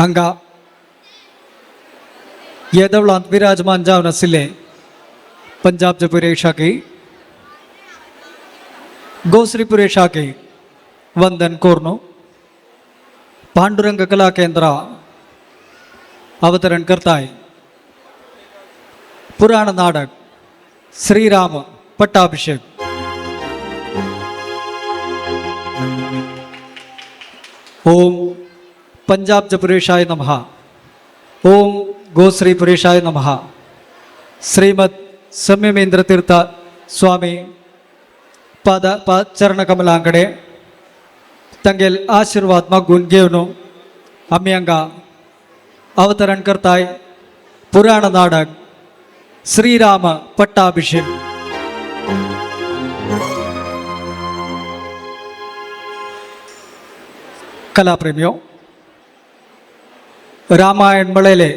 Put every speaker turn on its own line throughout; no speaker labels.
हांगा येदवळांत विराजमान जावन आशिल्ले पंजाबचे पुरेशाकी गोश्री पुरेशाकी वंदन कोरनो पांडुरंग कला केंद्र अवतरण करताय पुराण नाटक श्रीराम पट्टाभिषेक. ओम पंजाब पुरेशाय नमः. ओम गोश्री पुरेशाय नमः. श्रीमद संयमेंद्र तीर्थ स्वामी पाद पा चरणकमलांकडे तंगेल आशीर्वाद मागून घेवन आमी हांगा अवतरण करताय पुराण नाटक श्रीराम पट्टाभिषेक. कलाप्रेमियों, रामायण म्हळेले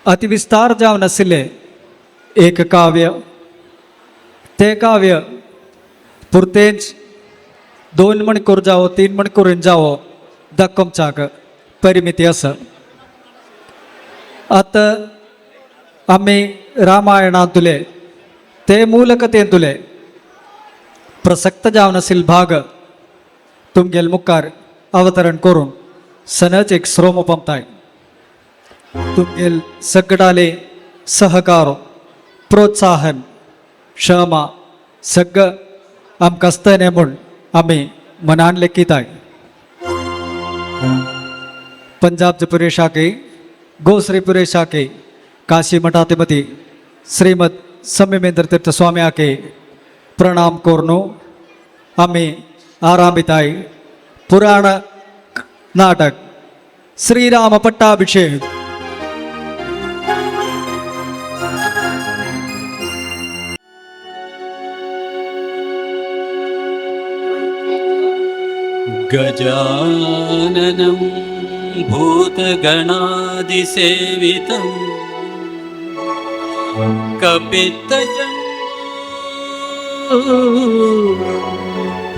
अतिविस्तार जावन आशिल्ले एक काव्य. ते काव्य पुरतेंच 2 मणिकूर जावो 3 मणिकूर जावो दाखोवच्याक परिमिती आसा. आतां आमी रामायणांतुले ते मूलकथेंतुले प्रसक्त जावन आशिल्ले भाग तुमगेल मुखार अवतरण करून सनच एक श्रोम पंपताय. तुमगेल सगळाले सहकार, प्रोत्साहन, क्षमा सगळं आमकां आसतलें म्हूण आमी मनान लेखिताय. पंजाबचे पुरेशाके गोश्री पुरेशाके काशी मठाधिपती श्रीमद संयमेंद्र तीर्थ स्वाम्याके प्रणाम करून आमी आरामिताय पुराण नाटक श्रीराम पट्टाभिषेक.
गजाननं भूतगणादिसेवितं कपित्तजं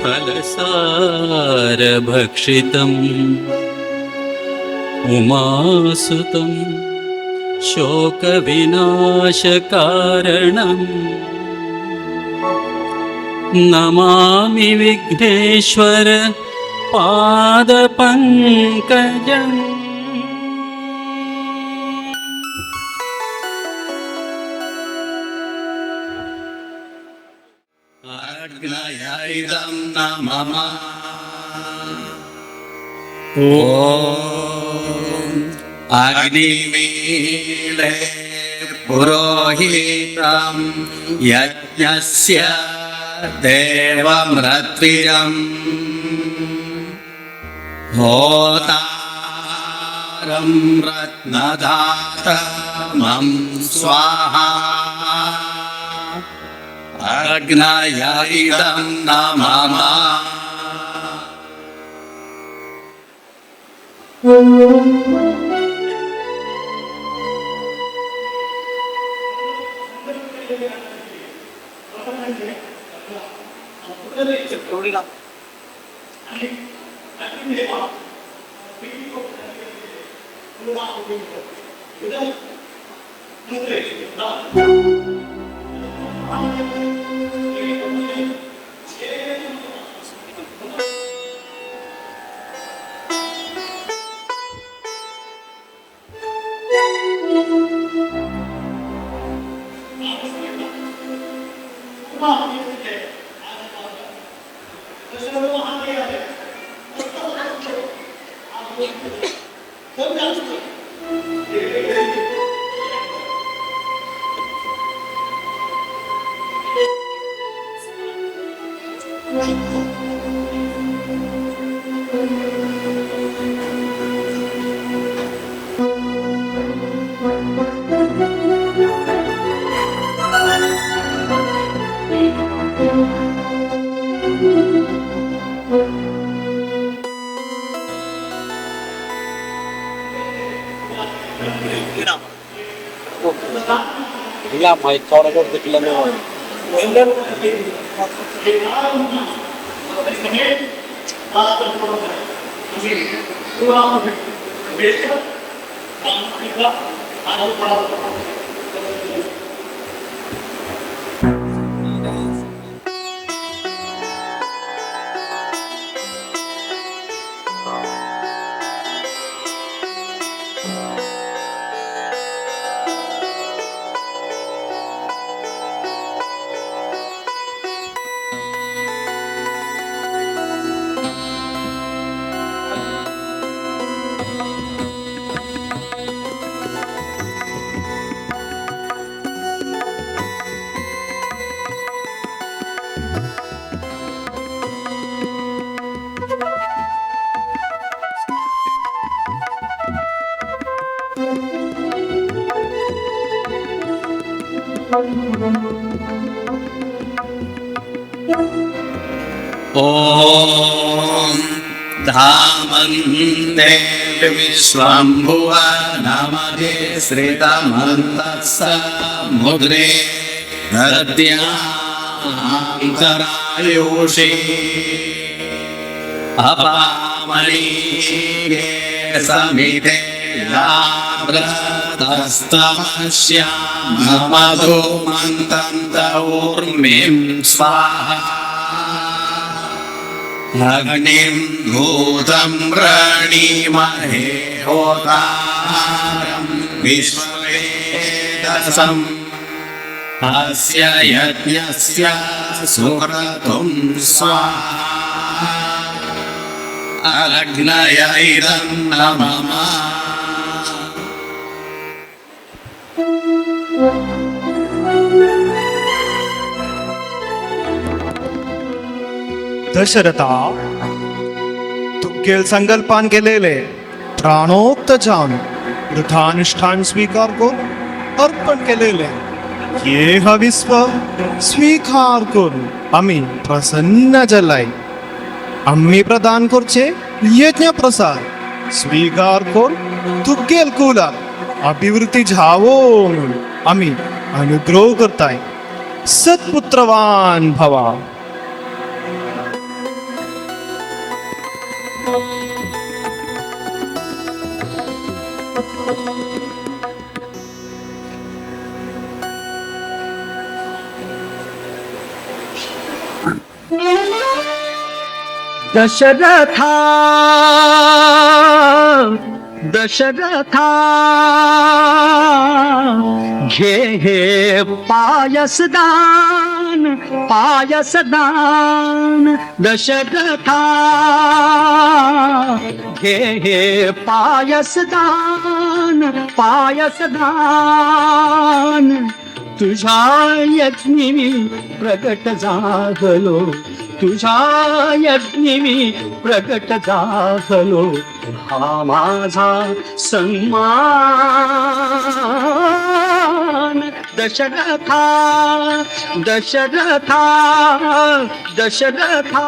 फलसारभक्षितम् उमासुतं शोकविनाशकारणम् नमामि विघ्नेश्वर पादपङ्कजम्.
अग्नय इदं नमः. ॐ अग्निमीळे पुरोहितं यज्ञस्य देवमृत्विजम् होतारं रत्नधातमं स्वाहा. अग्नय इदं नमः.
ഇല്ല, മൈക്കോടെ കൊടുത്തിട്ടില്ലെന്ന് പറഞ്ഞു.
ॐ धामन्ते विश्वं भुवनमधि श्रितमन्तः समुद्रे नद्यान्तरायुषि अपामणीगे समिते जाग्रतस्तमश्यामधुमन्तं तौर्मिं स्वाहा। अग्निं भूतं वृणीमहे होतारं विश्ववेदसम् अस्य यज्ञस्य सुक्रतुं स्वाहा। अग्नय इदं नमः।
दशरथा तुमगेल संकल्पान केलेले प्राणोक्त जावन वृथानुष्ठान स्वीकार करून अर्पण केलेले ये हविस्व स्वीकार करून आमी प्रसन्न जालाय। आमी प्रदान करचे यज्ञ प्रसाद स्वीकार करून तुमगेल कुलाक अभिवृद्धी जावो म्हणून आमी अनुग्रह करताय। सत्पुत्रवान भवा।
दशरथा दशरथा घे हे पायसदान पायसदान दशरथा घे हे पायसदान पायसदान तुझ्या यज्ञी मी प्रगट झालो तुझ्या यज्ञी मी प्रगट झालो हा माझा सन्मान दशरथा दशरथा दशरथा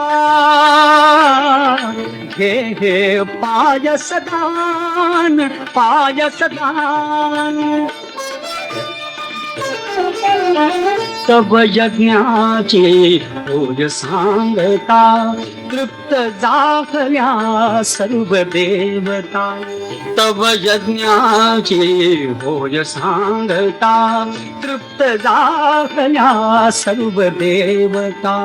घे हे पायसदान पायसदान। तव यज्ञाचे होय सांगता तृप्त झाल्या सर्व देवता तव यज्ञाचे होय सांगता तृप्त झाल्या सर्व देवता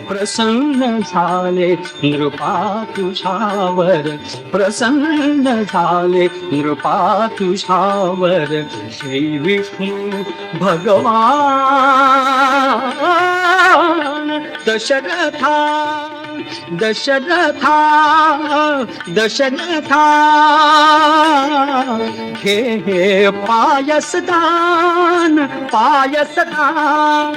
प्रसन्न झाले नृपा तुझ्यावर प्रसन्न झाले नृपा तुझ्यावर श्री विष्णू भगवान दशरथा दशरथा दशरथा घे हे पायसदान पायसदान।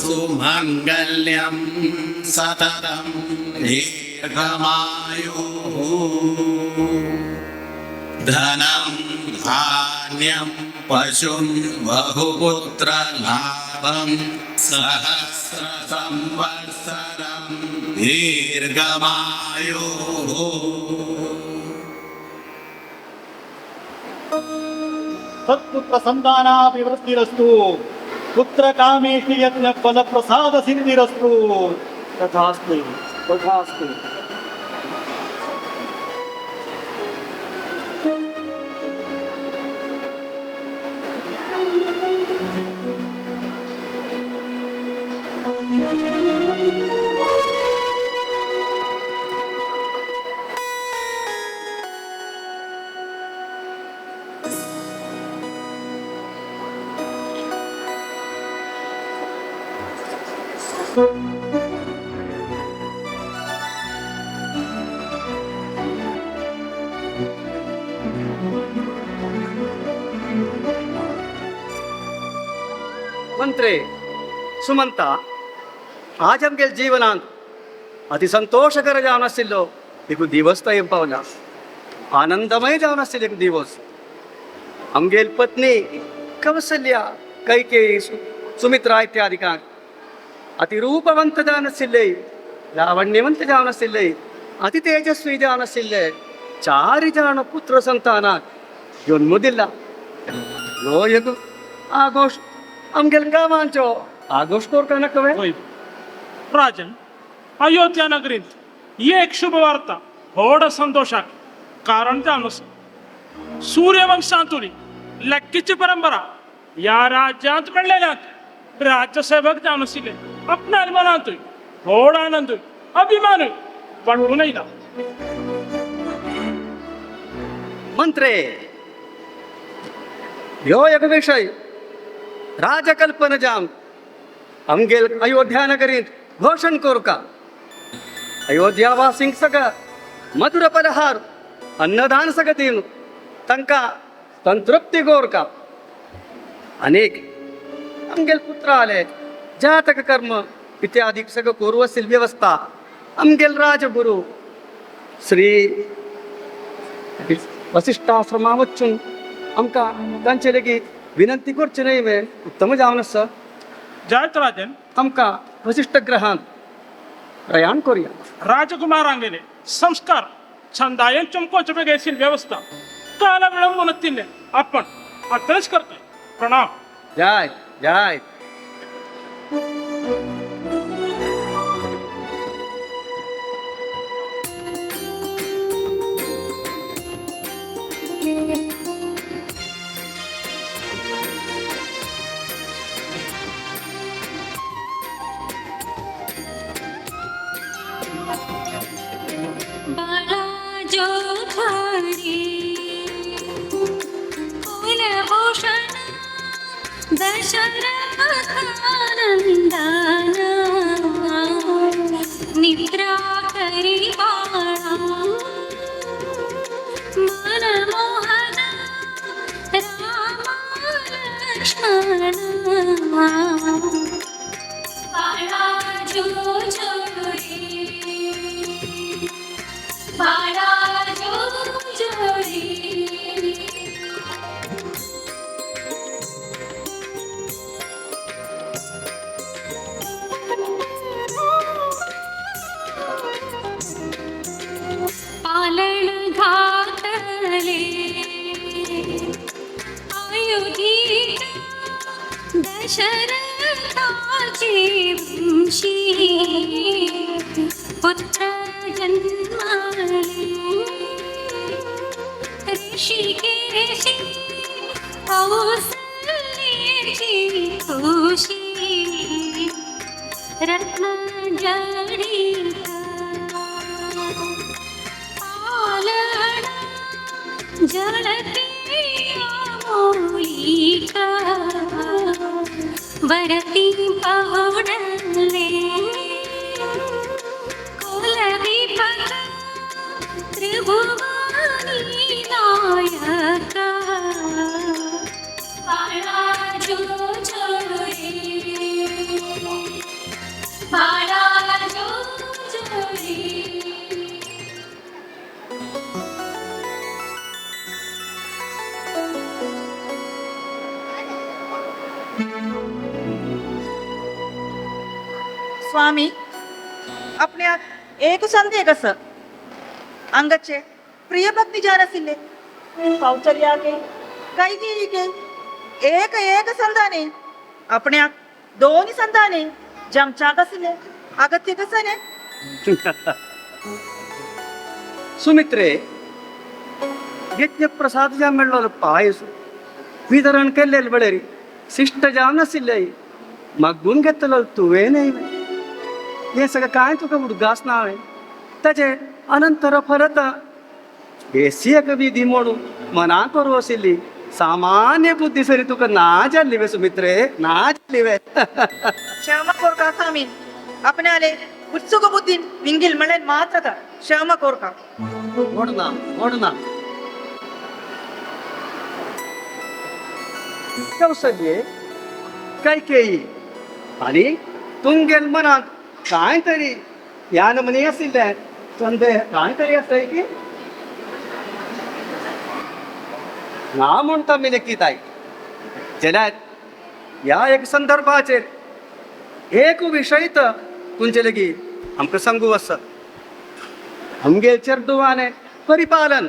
सुमङ्गल्यं सततं दीर्घमायुः धनं धान्यं पशुं बहुपुत्रलाभं सहस्रसंवत्सरं दीर्घमायुः।
सत्पुत्र संतानाभिवृद्धिरस्तु, पुत्र कामेष्टि यज्ञ फल प्रसाद सिद्धिरस्तु। तथास्तु तथास्तु।
मंत्रे सुमंता, आज आमगेल जीवनांत अति संतोषकर जावन आशिल्लो एक दिवस तो येवंक पावला, आनंदमय जावन आशिल्लो एक दिवस. आमगेल पत्नी कौसल्या, कैकेयी, सुमित्रा इत्यादिकांक अतिरूपवंत जावन आशिल्ले, लावण्यवंत जावन आशिल्ले, अति तेजस्वी जावन आशिल्ले चार जाण पुत्र संतानाक जन्म दिला. ह्यो एक आघोश आमगेल गांवांचो आघोश करता नाका वे?
राजन, अयोध्या नगरींत एक शुभवार्ता व्हड संतोषाक कारण जावन आसा. सूर्यवंशांतुली लक्कीची परंपरा ह्या राज्यांत मेळ्ळेल्यात राज्यसेवक जावन आशिल्ले आपणाल्या मनांतूय व्हड आनंदूय अभिमानूय वाडून येयला.
मंत्रे, ह्यो एक विशय राजकल्पना जावन आमगेल अयोध्या नगरींत घोशण करुका. अयोध्यावासींक सगळं मधुर पलहार अन्नदान सगळं दिवन तांकां संतृप्ती कोरका. अनेक आमगेल पुत्र आले जातक कर्म इत्यादी सगळं करू असेल व्यवस्था आमगेल राजगुरू श्री वसिष्ठाश्रमा वचून आमकां तांचे लेगीत विनंती करची न्हय वे? उत्तम जावन आसा.
जायत राजन.
आमकां वसिष्ठ ग्रहांत प्रयाण करुया.
राजकुमारांगेले संस्कार छंदायन चमकोचे बेगेशील व्यवस्था काला विळंब नतिल्ले आपण आतांच करतोय. प्रणाम.
जाय जाय.
बाळा जोधारी कुलभूषण दशरथानंदन निद्रा करी बाळा मनमोहन राम लक्ष्मण. बाळा जो जोरी, बाळा जो जोरी. पालन घातले अयोध्येत दशरथाचे वंशी पुत्र जन्मले. ऋषिकेशी कौसल्येची खुशी रत्न जडित पालन जळते अमोलिक वरती पहुडले. कुलदीपक त्रिभुवनी नायक. बाळा जो जोरी, बाळा जो जोरी.
स्वामी, आपण्याक एक संदेह कस अंगचे प्रिय भक्ती जान आसिल्ले कौशल्याके कैकेयीके एक एक संताने आपण्याक दोन संताने जमचाक आसिल्ले अगत्य कसने?
सुमित्रे, यज्ञ प्रसाद ज्या मेळ्ळो पायस वितरण केल्लेल बळेरी शिष्ट जावन आशिल्ले मागून घेतलो तुवें न्हय. हें सगळें कांय तुका उडगास ना हांवें ताचे अनंतर परत बेसी एक विधी म्हणून मना करू आशिल्ली सामान्य बुद्धी सरी तुका ना जाल्ली वे सुमित्रे, ना जाल्ली वे?
क्षमा कोरका स्वामी, आपणाले उत्सुक बुद्धीन विंगील म्हणल्यार मात्र क्षमा कोरका.
ओडना ओडना. कौसल्ये, कैकेयी आनी तुमगेल मनांत कांय तरी ह्या नमनी आशिल्लें संदेह कांय तरी आसताय की ना म्हणटा मी लेखिताय जाल्यार ह्या एक संदर्भाचेर एक विशय तर तुमचे लेगीत आमकां सांगू आसा. आमगे चेरडुवाने परिपालन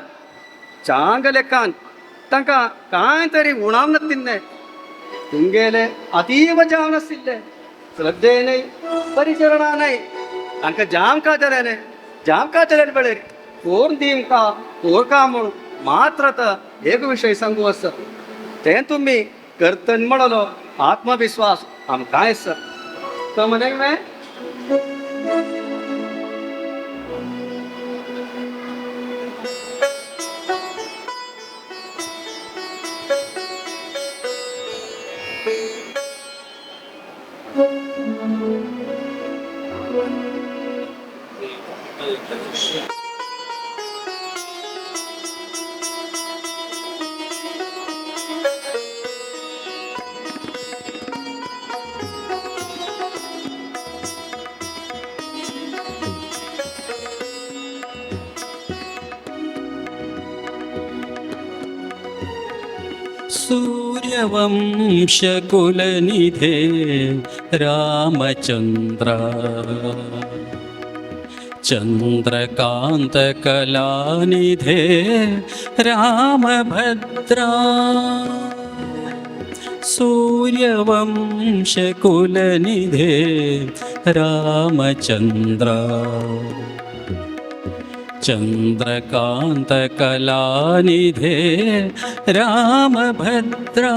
चांग लेखान तांकां कांय तरी उणाव नातिल्लें तुमगेले अतीव जावन आशिल्ले श्रद्धेनय परिचरणानय तांकां जाम काजल्याने जाम काजल्यान पळय कोण दिमका कोरका म्हूण मात्र तर एक विशय सांगू आसा तें तुमी करतन म्हणलो आत्मविश्वास आमकां आसा. समजलें मरे?
सूर्यवंशकुलनिधे रामचंद्र चंद्रकांतकलानिधे रामभद्रा. सूर्यवंशकुलनिधे रामचंद्र चंद्रकांतकलानिधे रामभद्रा.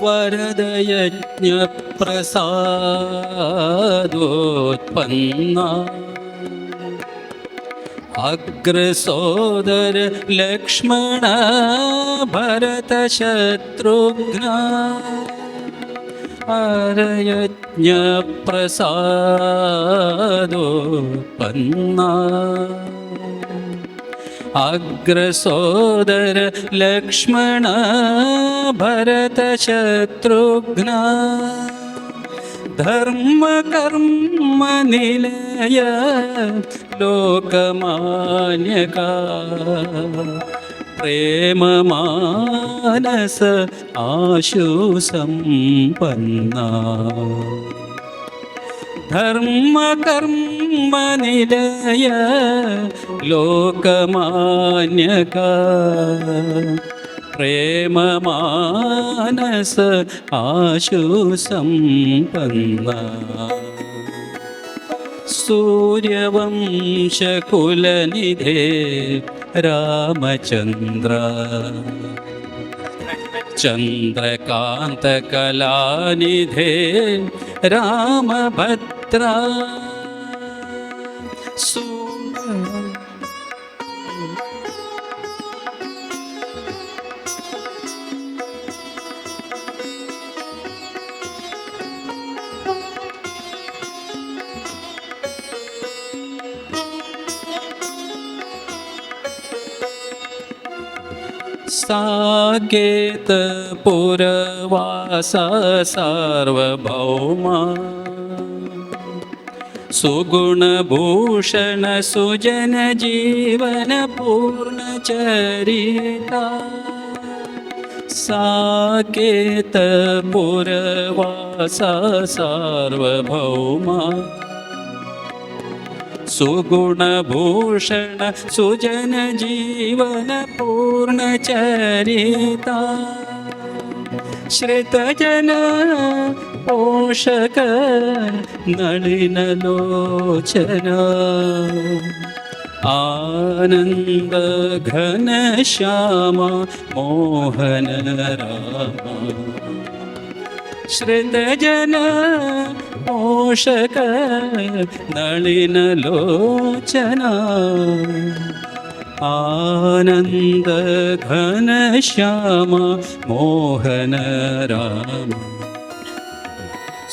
वरदयज्ञप्रसादोत्पन्ना अग्रसोदर लक्ष्मण भरतशत्रुघ्न अरयज्ञप्रसादोत्पन्ना अग्रसोदर लक्ष्मण भरतशत्रुघ्न धर्म कर्म निलय लोकमान्यका प्रेम मानस आशु संपन्ना. धर्म कर्म निलय लोकमान्यका प्रेम मानस आशु संपन्ना. सूर्यवंशकुलनिधे रामचंद्र चंद्रकांतकलानिधे रामभद्रा. साकेतपुरवासा सार्वभौमा सुगुणभूषण सुजन जीवन पूर्णचरिता. साकेतपुरवासा सार्वभौमा सुगुणभूषण सुजन जीवन पूर्णचरिता. श्रितजन पोषक नलिनलोचन आनंद घन श्याम मोहन राम. श्रितजन पोषक नलिनलोचना आनंद घन श्यामा मोहन राम।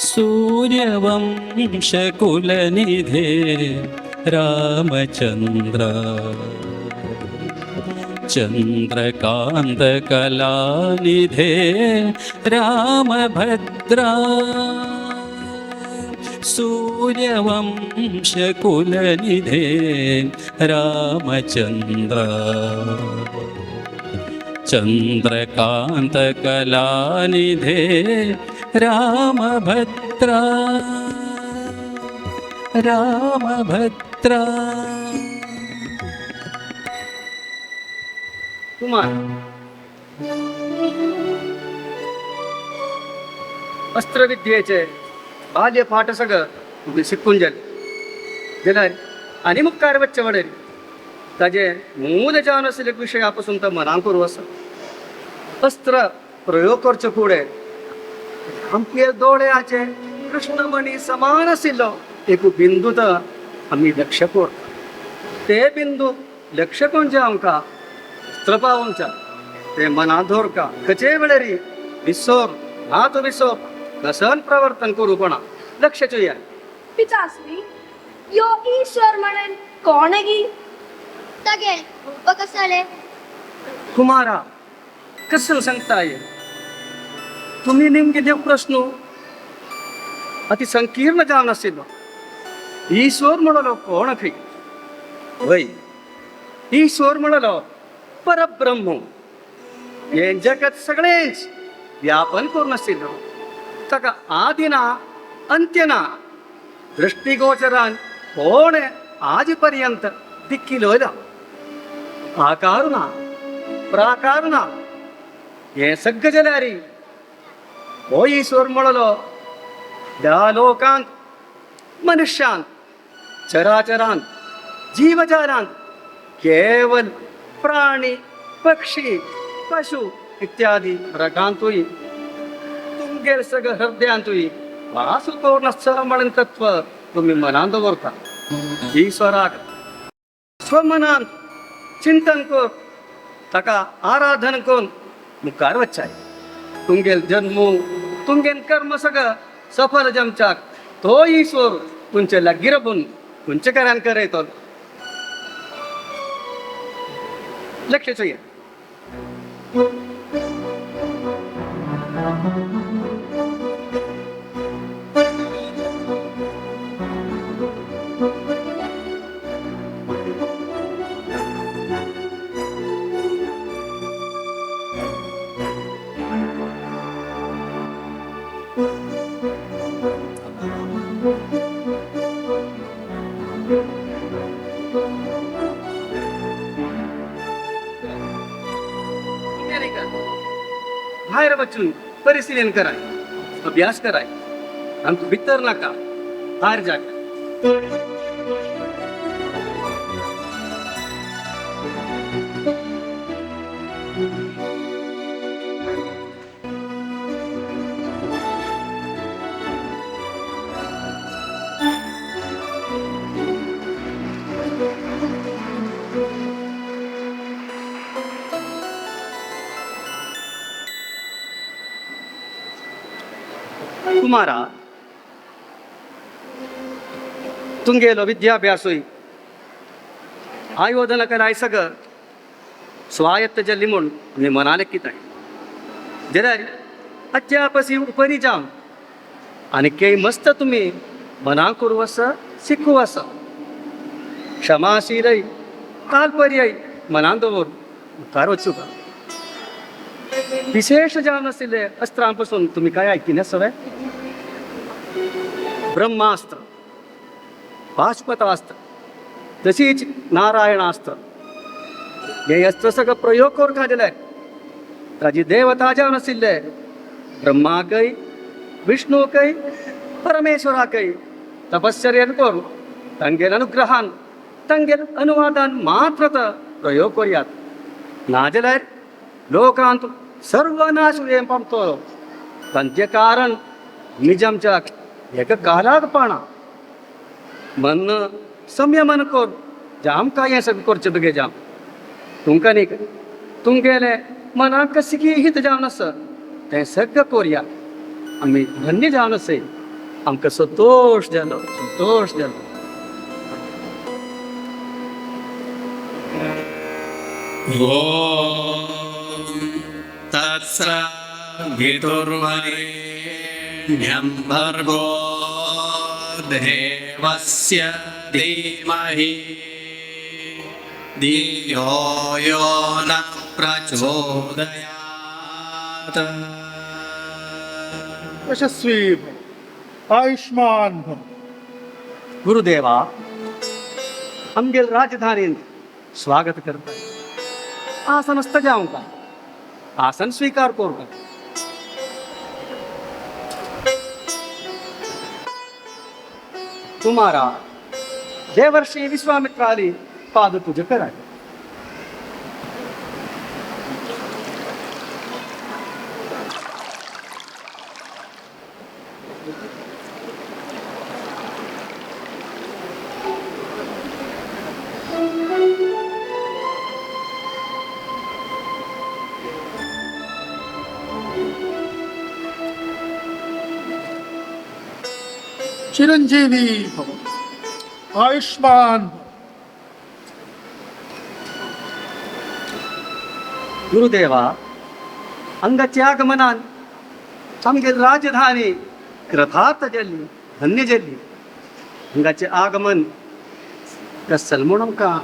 सूर्यवंश कुलनिधे रामचंद्र, चंद्रकांत कलानिधे रामभद्रा। सूर्यवंश कुलनिधे रामचंद्र, चंद्रकांत कलानिधे रामभद्रा, रामभद्रा।
कुमार, अस्त्रविद्येचे बाल्य पाठ सगळं तुमी शिकून जाले जाल्यार आनी मुखार वचचे वडेर ताजे मूल जावन आशिल्ले विशया पसून तो मनांक करूं आसा। अस्त्र प्रयोग करचे फुडें आमगे दोळ्याचे कृष्णमणी समान आशिल्लो एक बिंदू तर आमी लक्ष करता, ते बिंदू लक्ष कोणचे आमकां अस्त्र पावोवच्या ते मनां दवरका खंयचे वेळेर विसर हात विसर कसन प्रवर्तन करूपणा लक्ष चोया।
पिताश्री, यो ईश्वर म्हणून कोण गी?
तगे रूप कसले?
कुमारा, कसं सांगताय तुम्ही नेमके देव प्रश्न अति संकीर्ण जावन आशिल्लो। ईश्वर म्हणलो कोण खंय? वय, ईश्वर म्हणलो परब्रह्म, हें जगत सगळेंच व्यापन करून आशिल्लो, ताका आदी ना अंत्य ना, दृष्टिगोचरान कोण आज पर्यंत दिक्किलो ना, आकार ना प्राकार ना, हें सगळें जाल्यार हो ईश्वर म्हणलो ह्या लोकांत मनुष्यांत चराचरांत जीवजालांत केवल प्राणी पक्षी पशु इत्यादी मृगांतूय तुमगेर सगळं हृदयांतूय वासु करून म्हणून तत्व तुम्ही मनांत दवरता। ईश्वराक स्वमनान चिंतन कर ताका आराधन करून मुखार वच्चाय, तुमगेल जन्म तुमगेल कर्म सगळं सफल जमचाक तो ईश्वर तुमचे लागीं राबून तुमचे कार्यान करयतो। लक्ष चोया। भायर वचून परिशीलन कराय, अभ्यास कराय, आमकां भितर नाका, भायर जाय। कुमारा, तुमगेलो विद्याभ्यासूय आयोधन कराय सगळं स्वायत्त जल्ली म्हूण आमी मनाले किताय जाल्यार अद्यापसी उपरी जावन आनी केय मस्त तुमी मनां करूं आसा शिकू आसा, क्षमाशीलय तालपर्याय मनां दवर मुखार वचूं। विशेष जावन आशिल्ले अस्त्रां पसून तुमी काय आयकिना सगळे? ब्रह्मास्त्र, पाशुपतास्त्र, तशीच नारायणास्त्र, हे अस्त्र सगळं प्रयोग करून जाल्यार ताजी देवता जावन आशिल्ले ब्रह्माकय विष्णुकय परमेश्वराकय तपश्चर्यान करून तांगेल अनुग्रहान तांगेल अनुवादान मात्र प्रयोग करयात, नाजाल्यार लोकांत सर्वनाश हें पावतलो। तांचें कारण निजामच्या एका कालाक पाणा मन संयमन कर जाम काय हें सगळें करचें तुगे जाम। तुमकां न्ही, तुमगेले मनाक कशी की हित जावन आसा तें सगळें कोरया. आमी धन्य जावन आसय. आमकां संतोश जालो, संतोष जालो.
ॐ तत्सवितुर्वरेण्यं भर्गो देवस्य धीमहि धियो यो न प्रचोदयात्.
यशस्वी भव, आयुष्मान भव.
गुरुदेवा, आमगेल राजधानीन स्वागत करता. आसनस्थ जावंका, आसन स्वीकार करूंका. कुमारा, देवर्षी विश्वामित्राली पादपूजा कराय.
चिरंजीवी भव, आयुष्मान भव.
गुरुदेवा, अंगाच्या आगमनान आमगेल राजधानी कृतार्थ जाल्ली, धन्य जाल्ली. अंगाचे आगमन कसल म्हूण आमकां.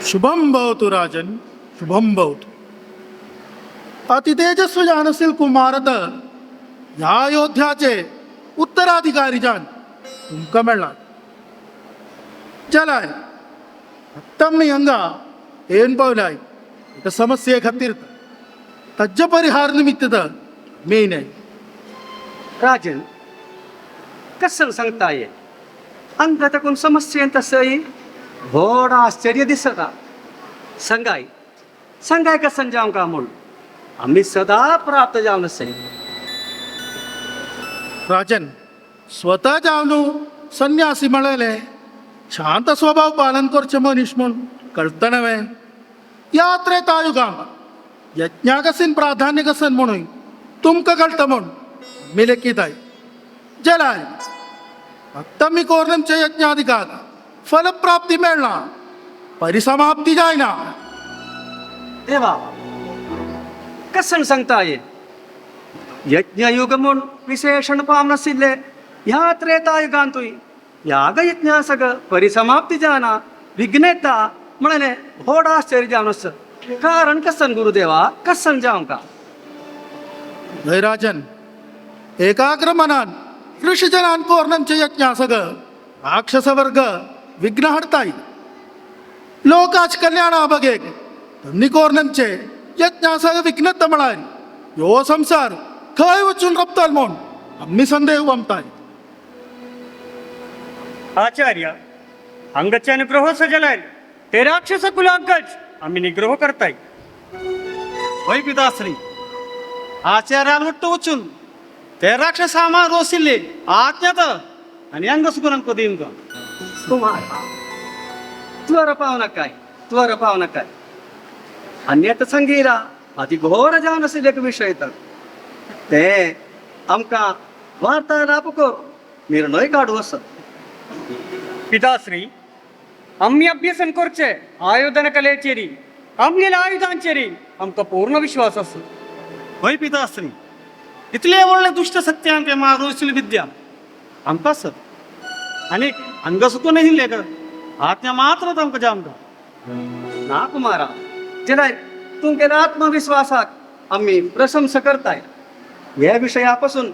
शुभम भवतु राजन, शुभम भवतु. अतितेजस्वी जानसील कुमारत ह्या अयोध्याचे उत्तराधिकारी जान तुमकां मेळ्ळा. जलाय आत्तां हांगा येवन पावलाय एका समस्ये खातीर, ताज्या परिहार निमित्त तर मेन आहे.
राजन, कसल सांगताय? अंगा ताकून समस्येन तसय व्हड आश्चर्य दिसता. सांगाय, सांगाय कसन जावंक म्हूण आमी सदा प्राप्त जावन आसय.
राजन, स्वतः जावन संन्यासी म्हळेले शांत स्वभाव पालन करचे मनीस म्हूण कळटा नव्हे. ह्या त्रेतायुगांक यज्ञाकसीन प्राधान्य कसन म्हणून तुमकां कळटा म्हूण आमी लेखीताय. जलाय आत्तां मी कोर्नमच्या यज्ञाधिकाक फलप्राप्ती मेळना, परिसमाप्ती जायना.
देवा, कसन सांगताय? यज्ञयुग म्हूण विशेषण पावनाशिल्ले ह्या त्रेतायुगांतूय यागयज्ञा सग परिसमाप्ती जाना, विघ्नेता म्हणले व्हड आश्चर्य जावन आसा. कारण कसन गुरुदेवा, कसन जावंका?
राजन, एकाग्र मनान ऋषीजनान कोर्नमचे यज्ञासग राक्षसवर्ग विघ्न हाडताय. लोकाच कल्याणा बगेक तन्नी कोर्नमचे यज्ञासग विघ्न म्हळ्यार ह्यो संसार खंय वचून रपतल म्हूण आमी संदेह वमताय.
आचार्य, अंगचे अनुग्रह सजलाय ते राक्षस कुलांकच आम्ही निग्रह करताय.
वय पिताश्री, आचार्यान ಒಟ್ಟು वचून ते राक्षसामा रोसिल्ले आज्ञात आनी अंग सुकुरांक दिवंक.
कुमार, त्वर पाव नकाय, त्वर पाव नकाय. अन्यत संगीरा अति घोर जावन आशिल्ले एक विशय तर ते आमकां वार्तालाप कर निर्णय काडू आसा.
पिताश्री, आम्ही अभ्यसन करचे आयुधन कलेचेरी आमगेल्या आयुधांचेरी आमकां पूर्ण विश्वास आसा.
वय पिताश्री, इतले व्हडले दुश्ट सत्यांक मा रोसिल्ली विद्या आमकां आसत आनी अंग सुकून लेख आज्ञा मात्र तांकां जावंक.
ना कुमारा, जेन्ना तुमगेल्या आत्मविश्वासाक आमी प्रशंसा करताय. ह्या विशया पासून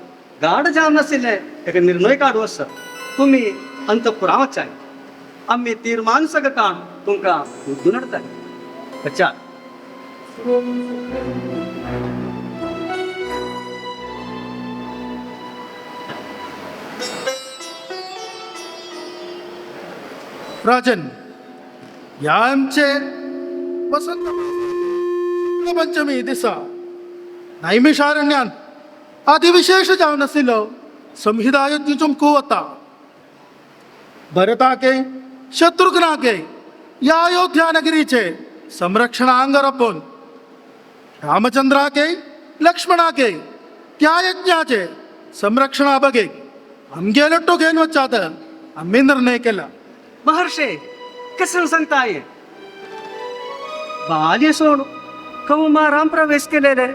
गाढ जावन नाशिल्ले एक निर्णय काडू आसा. तुमी अंतपुरा वचाय, आमी तीर्मान सगळं काम तुमकां उद्दून हाडताय. अच्छा.
राजन, ह्या आमचे वसंत पंचमी दिसा नैमिषारण्यान अतिविशेष जावन आशिल्लो संहिता यज्ञ चमकू वता. भरताके, शत्रुघ्नाके या अयोध्या नगरीचे संरक्षणांग रपून रामचंद्राके लक्ष्मणाके त्या यज्ञाचे संरक्षणा बगे आमगेलट्टू घेऊन वच्चात आम्ही निर्णय केला.
महर्षे, कसं सांगताय? बाल्य सोड कौमारां प्रवेश केलेले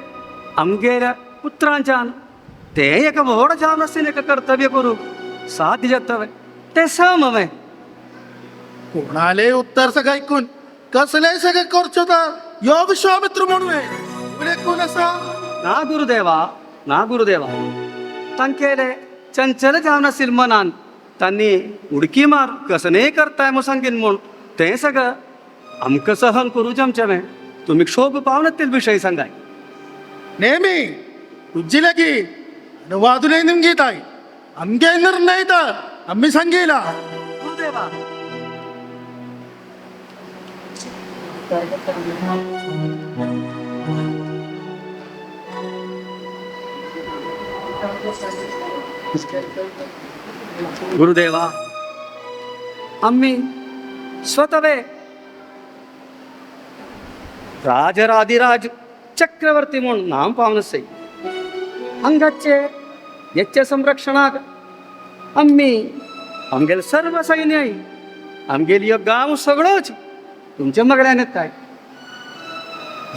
आमगेल्या पुत्रांच्यान ते एक व्हड जावन आशिल्लें एक कर्तव्य करूंक साध्य जातलें तें समवे.
कोणाले उत्तर सगळं ऐकून कसले सगळे करचो तर यो विश्वामित्र म्हणून कोण असा?
ना गुरुदेवा, ना गुरुदेवा, तांकेले चंचल जावन आशिल्ले मनान तांणी उडकी मार कसनेय करताय म्हूण सांगीन म्हूण तें सगळं आमकां सहन करूं जमचें. तुमी क्षोभ पावनातील विशय सांगाय.
नेहमी तुझी लगी अनुवादूनय निमगीताय आमगे निर्णय तर आम्ही सांगिला.
गुरुदेवा. गुरुदेवा, आम्ही स्वतःवे राजराधिराज चक्रवर्ती म्हूण नाम पावन आसय. अंगाचे यज्ञ संरक्षणाक आम्ही आमगेले सर्व सैन्य, आमगेली यो गांव सगळोच तुमच्या मगल्यान येताय.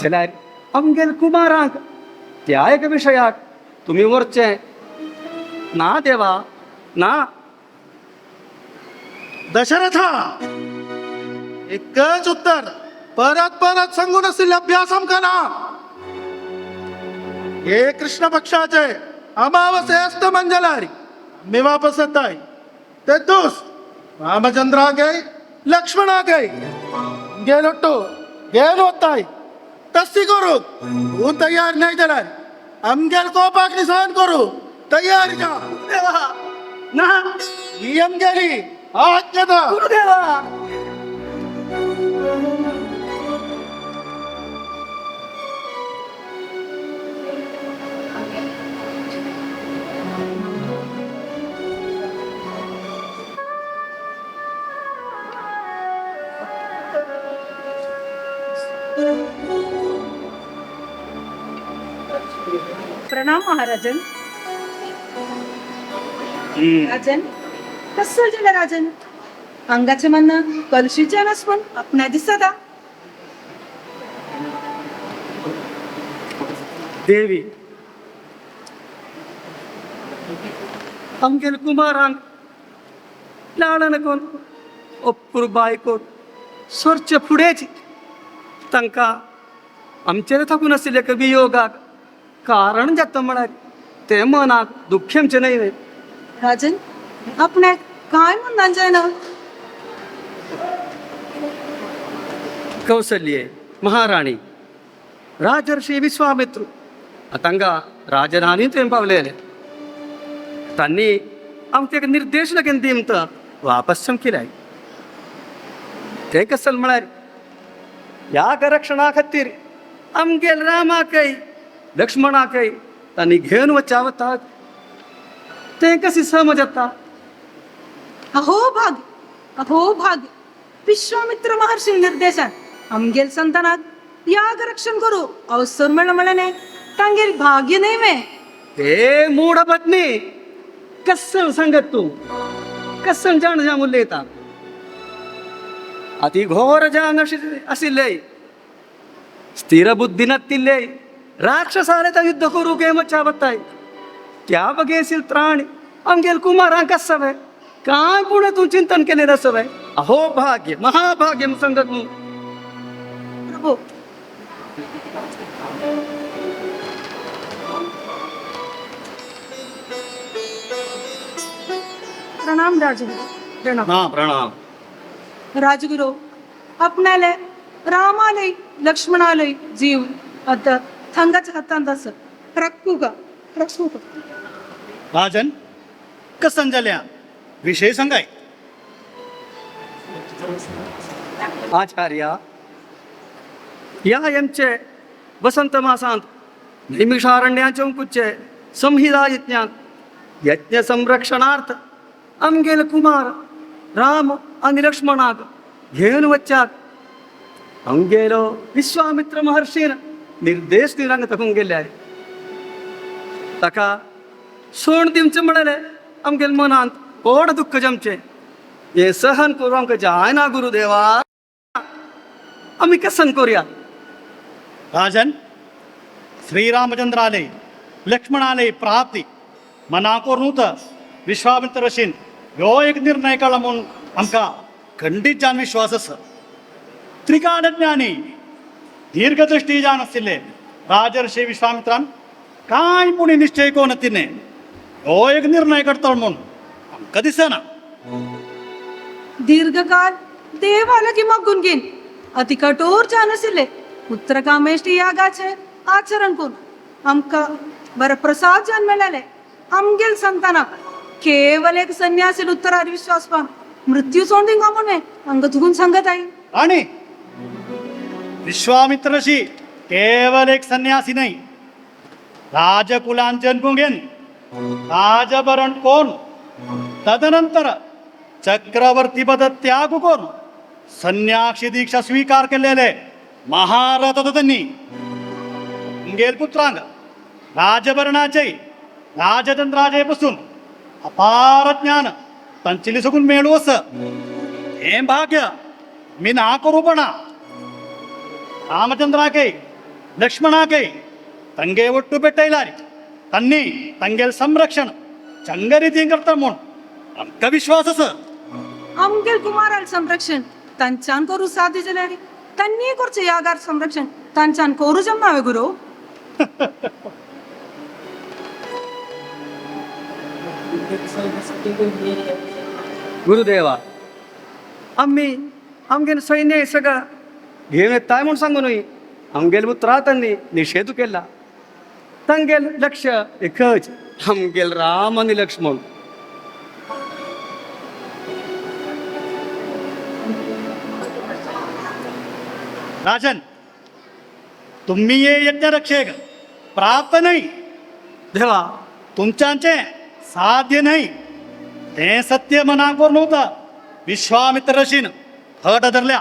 जाल्यार आमगेले कुमारांक त्या एका विशयाक तुमी व्हरचें ना देवा, ना.
दशरथा, एकच उत्तर परत परत सांगून आशिल्ले अभ्यास आमकां ना. हे कृष्ण पक्षाचे अमावस्ये अस्त मंजलारी आम्ही वापस येताय. ते दोस रामचंद्रागे लक्ष्मणागे गेलोट्टू गेल वताय. तस्सी करू तूं तयार नाही जाल्यार आमगेल कोपाक सहन करू तयार जा.
देवा, ना.
ही आमगेली आज्ञा.
गुरुदेवा.
प्रणाम महाराजन. राजन, कसं झालं राजन? अंगाचे मन कलुषित जाणस पण आपणा दिसता.
देवी, आमगेले कुमारांक लाडन कोण अपुरबाय कोण सोरचे फुडेंच तांकां आमचेर थाकून आशिल्ले एका वियोगाक कारण जाता म्हळ्यार तें मनाक दुख्ख आमचें न्हय न्हय.
राजन, आपणाक काय म्हणना जायना.
कौसल्ये महाराणी, राजर्षी विश्वामित्र तांकां राजधानी थंय पावलेले. तांणी आमकां एक निर्देश लागीं दिमत वापस चमकिलाय. तें कसल म्हळ्यार ह्या रक्षणा खातीर आमगेल रामाकय लक्ष्मणाकय तांणी घेवन वच्चा वतात तें कशी समज येता.
अहो भाग, अहो भाग, विश्वामित्र महर्षी निर्देशान आमगेल संतानाक याग रक्षण करू अवसर मेळ्ळो म्हळ्याने तांगेल भाग्य न्हय मे.
ते मूढ पत्नी, कसं सांगत तूं? कसं जाण जाम उलयता? अति घोर जान आशिल्ले, स्थिर बुद्धी नातिल्ले राक्षसाले तर युद्ध करू गे मच्छा वताय. त्या बगेसील त्राण आमगेल कुमारांक आसावे काय? पुणे तूं चिंतन केलें आसावे? अहो भाग्य, महाभाग्य सांगत तूं.
प्रभू. प्रणाम राजगुरु, प्रणाम.
हा, प्रणाम.
राजगुरु, आपणाले रामालय लक्ष्मणालय जीव आता थंगाच्या हातांत आसा. रक्कू का, रक्कू का.
राजन, कसन जाल्या विषय सांगाय.
आचार्य, या यांचे वसंत मासांत नैमिषारण्याचे संहिता यज्ञात यज्ञ संरक्षणार्थ आमगेले कुमार राम आणि लक्ष्मणाक घेवन वच्चाक आमगेलो विश्वामित्र महर्षीन निर्देश दिवन तकूंक गेल्ले. ताका सोण दिवचें म्हणलें आमगेले मनांत व्हड दुख्ख जमचें. हें सहन करूं आमकां जायना गुरुदेवा, आमी कसन करुया.
राजन, श्रीरामचंद्राले लक्ष्मणाले प्राप्ती मना करूत विश्वामित्र ऋषीन ह्यो एक निर्णय काडला म्हूण आमकां खंडीत जावन विश्वास आसा. त्रिकालज्ञानी दीर्घदृष्टी जावन आशिल्ले राजर्षी विश्वामित्रान कांय पुणी निश्चय कोण तिने ह्यो एक निर्णय करतलो म्हूण आमकां दिसना.
दीर्घकाल देवालगी मागून घेन अति कठोर जावन आशिल्ले पुत्रकामेष्टी यागाचे आचरण करून आमकां वरप्रसाद जावन मेळ्ळेले. आमगेल संतानाक केवल एक संन्यासी उत्तरार विश्वास पा मृत्यू सोंड दिवंक म्हणून हांगा तुगून सांगत आई.
आणि विश्वामित्र ऋषी केवल एक संन्यासी नाही, राजकुलान जन्म घेन राजभरण कोण तदनंतर चक्रवर्ती पद त्याग कोण संन्यासी दीक्षा स्वीकार केलेले महारथ त्यांनी. गेल पुत्रांग राजभरणाचे राजतंत्राचे पासून अपार ज्ञान तांचेली सगून मेळू असं हें भाग्य मी ना करूपणा. रामचंद्राके लक्ष्मणाके तंगे ಒಟ್ಟು ಬೆಟ್ಟ तन्नी तंगेल संरक्षण चंग रीतीन करता म्हूण आमकां विश्वास आसा.
आमगेल कुमाराल संरक्षण तांच्यान करू साध्य जाल्यार तांणी करचें यागार संरक्षण तांच्यान करू जमना गुरु.
गुरुदेवा, आमी आमगेले सैन्य सगळं घेवन येताय म्हूण सांगू न्हय, आमगेले उतरां तांणी निशेध केला. तांगेल लक्ष एकच, आमगेल राम आनी लक्ष्मण.
राजन, तुम्ही ये यज्ञरक्षेक प्राप्त नाही.
देवा,
तुमच्यांचे साध्य नाही. ते सत्य मनाक नव्हतं विश्वामित्र ऋषीन हट धरल्या.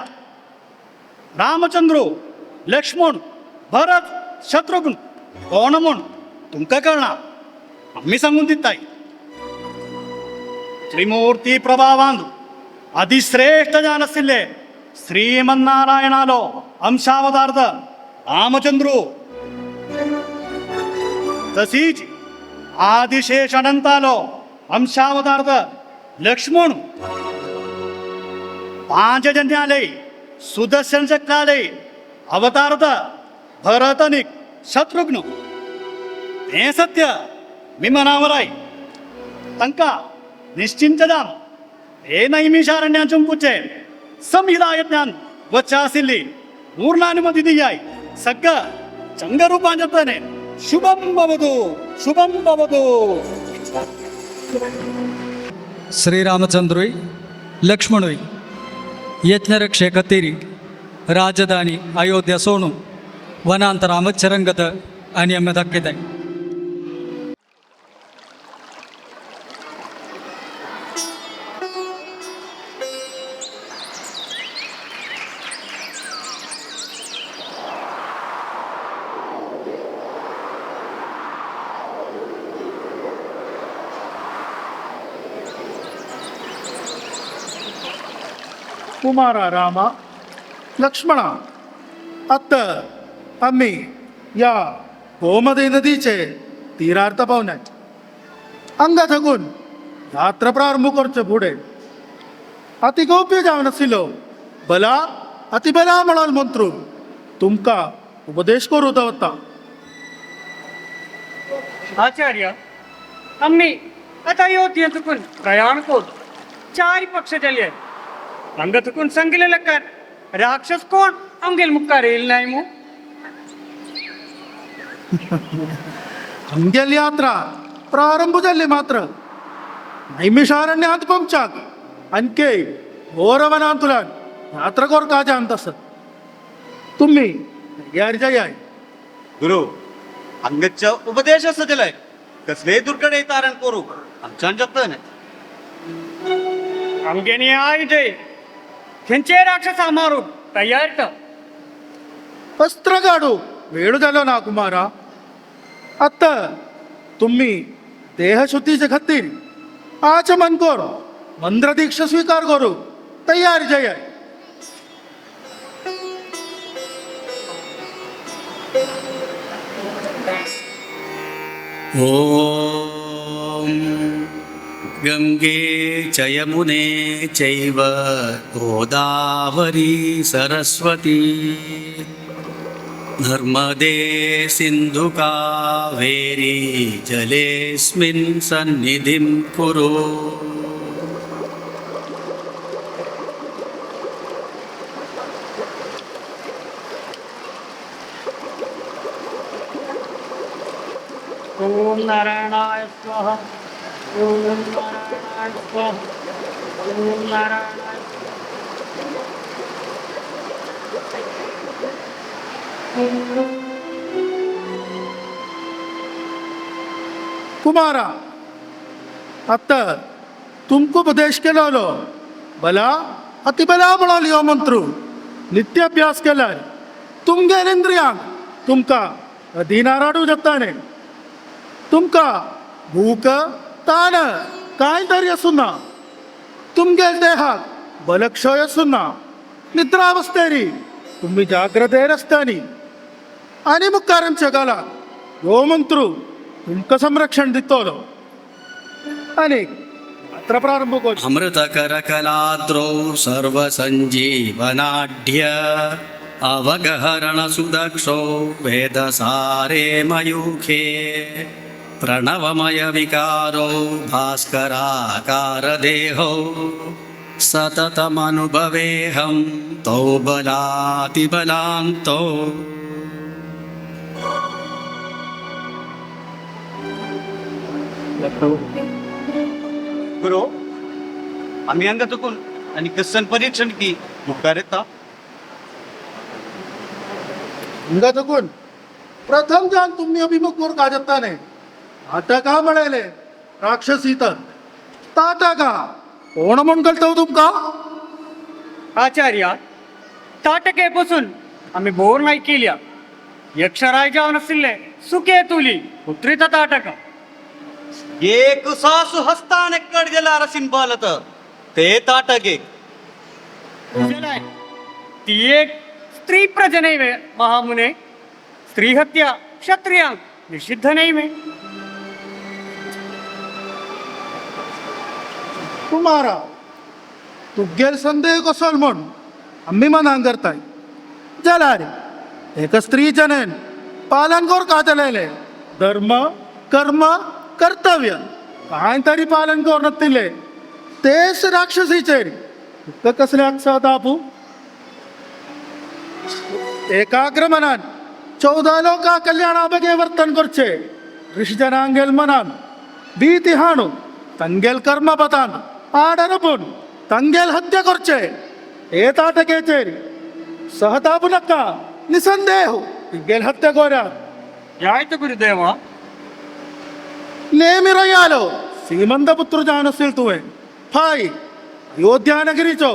रामचंद्र लक्ष्मण भरत शत्रुघ्न कोण म्हूण तुमकां कळना, आमी सांगून दिताय. त्रिमूर्ती प्रभावान अधिश्रेष्ठ जावन आशिल्ले श्रीमन्नारायणालो अंशावतार्थ रामचंद्र, तशीच आदिशेष अनंतालो अंशावतार्थ लक्ष्मण, पांचजन्याले सुदर्शन चक्राले अवतार्थ भरत आनी शत्रुघ्न. हें सत्य मी मनावर आहे. तांकां निश्चिंत जावन हे नैमिषारण्यान चुंपुचे संहिता यज्ञान वच्चा आशिल्ली पूर्णानुमती दियाय. सगळं चंग रूपान जातलें. शुभम भवतु, शुभम भवतु.
श्रीरामचंद्रुय लक्ष्मणुय यज्ञरक्षे खातीर राजधानी अयोध्या सोडून वनांतरामचरंगत आनी आमी दाखयताय.
कुमारा रामा लक्ष्मणा, आत्ता आम्ही या गोमती नदीचे तीरार्थ पावनात. अंगा थकून यात्रा प्रारंभ करचे फुडें अतिगोप्य जावन आशिल्लो बला अतिबला म्हणून मंत्रू तुमकां उपदेश करूं दवरता.
आचार्य, आम्ही आता अयोध्येतून प्रयाण करून चार पक्ष जाले. अंग थकून सांगितलेलं कर राक्षस कोण आमगेल मुक्कार येईल नाही मू.
आमगेल यात्रा प्रारंभ जाल्ली मात्र नैमिषारण्यात पंचाक आणखी घोरवनांतुल्यान यात्रा करपाचें आसत. तुम्ही तयार जाय.
गुरु, अंगदच्या उपदेश असं दिलाय कसलेय दुर्गडे तारण करू आमच्यान जगत नाही.
आमगेनी आयुधे खंयचे राक्षसा मारूंक तयार तर.
अस्त्र काडू वेळ जालो ना कुमारा. आतां तुम्ही देहशुद्धीचे खातीर आचमन कर मंत्रदीक्षा स्वीकार करू तयार जय.
ॐ गङ्गे च यमुने चैव गोदावरी सरस्वती नर्मदे सिन्धु कावेरी जलेऽस्मिन् सन्निधिं कुरु.
ओम नारायणाय स्वाहा, ओम नारायणाय स्वाहा, ओम नारायणाय.
कुमारा, आतां तुमकां उपदेश केलोलो बला अतिबला म्हणोल ह्यो मंत्र नित्य अभ्यास केल्यार तुमगेल इंद्रियांक तुमकां अधीनार हाडूं जाता न्ही. तुमकां भूक ताण कांय तरी आसूं ना, तुमगेल देहाक बलक्षय आसूं ना, निद्रावस्थेरी तुमी जाग्रतेर आसतानी आनी मुखार आमच्या कालाक ह्यो मंत्र तुमकां संरक्षण दितलो. आनी अत्र प्रारंभ कर.
अमृतकरकलाद्रौ सर्वसञ्जीवनाढ्य अवगहरणसुदक्षो वेदसारे मयूखे प्रणवमयविकारो भास्कराकारदेहो सततमनुभवेऽहं तौ बलातिबलान्तो.
गुरु, आमी हांगा चुकून आनी कसन परीक्षण की मुखार येता.
हांगा चुकून प्रथम जान तुम्ही अभिमुख करून काजत्ताने ताटका म्हळेले राक्षसी तर ताटका कोण म्हूण कळटलो तुमकां?
आचार्य, ताटके पसून आमी बोर नाही केल्या. यक्षराय जावन आशिल्ले सुके तुली पुत्रीत ताटका.
एक सासु हस्तान एक्कड गेला रसीन बालत ते ताटके.
ती एक स्त्री प्रजनैवे महामुने. स्त्री हत्या क्षत्रियांक निषिद्ध नैवे.
कुमारा, तुगेल संदेह कसोल म्हूण आमी मनान करताय जाल्यार एक स्त्री जनेन पालन कर कातलेले धर्म कर्म कर्तव्य कांय तरी पालन कर नतिले तेच राक्षसीचेर तुका कसले दापू? एकाग्र मनान 14 लोका कल्याणा बगे वर्तन करचे ऋषिजनांगेल मनान भीती हाणू तंगेल कर्म पतान आडरपून तंगेल हत्या करचे हे ताटकेचेर सहतापू नका, निसंदेह तिगेल हत्या कोरा.
जायत गुरुदेवा.
नेमिरयालो सीमंतपुत्र जान असेल तुवें फाय अयोध्या नगरीचो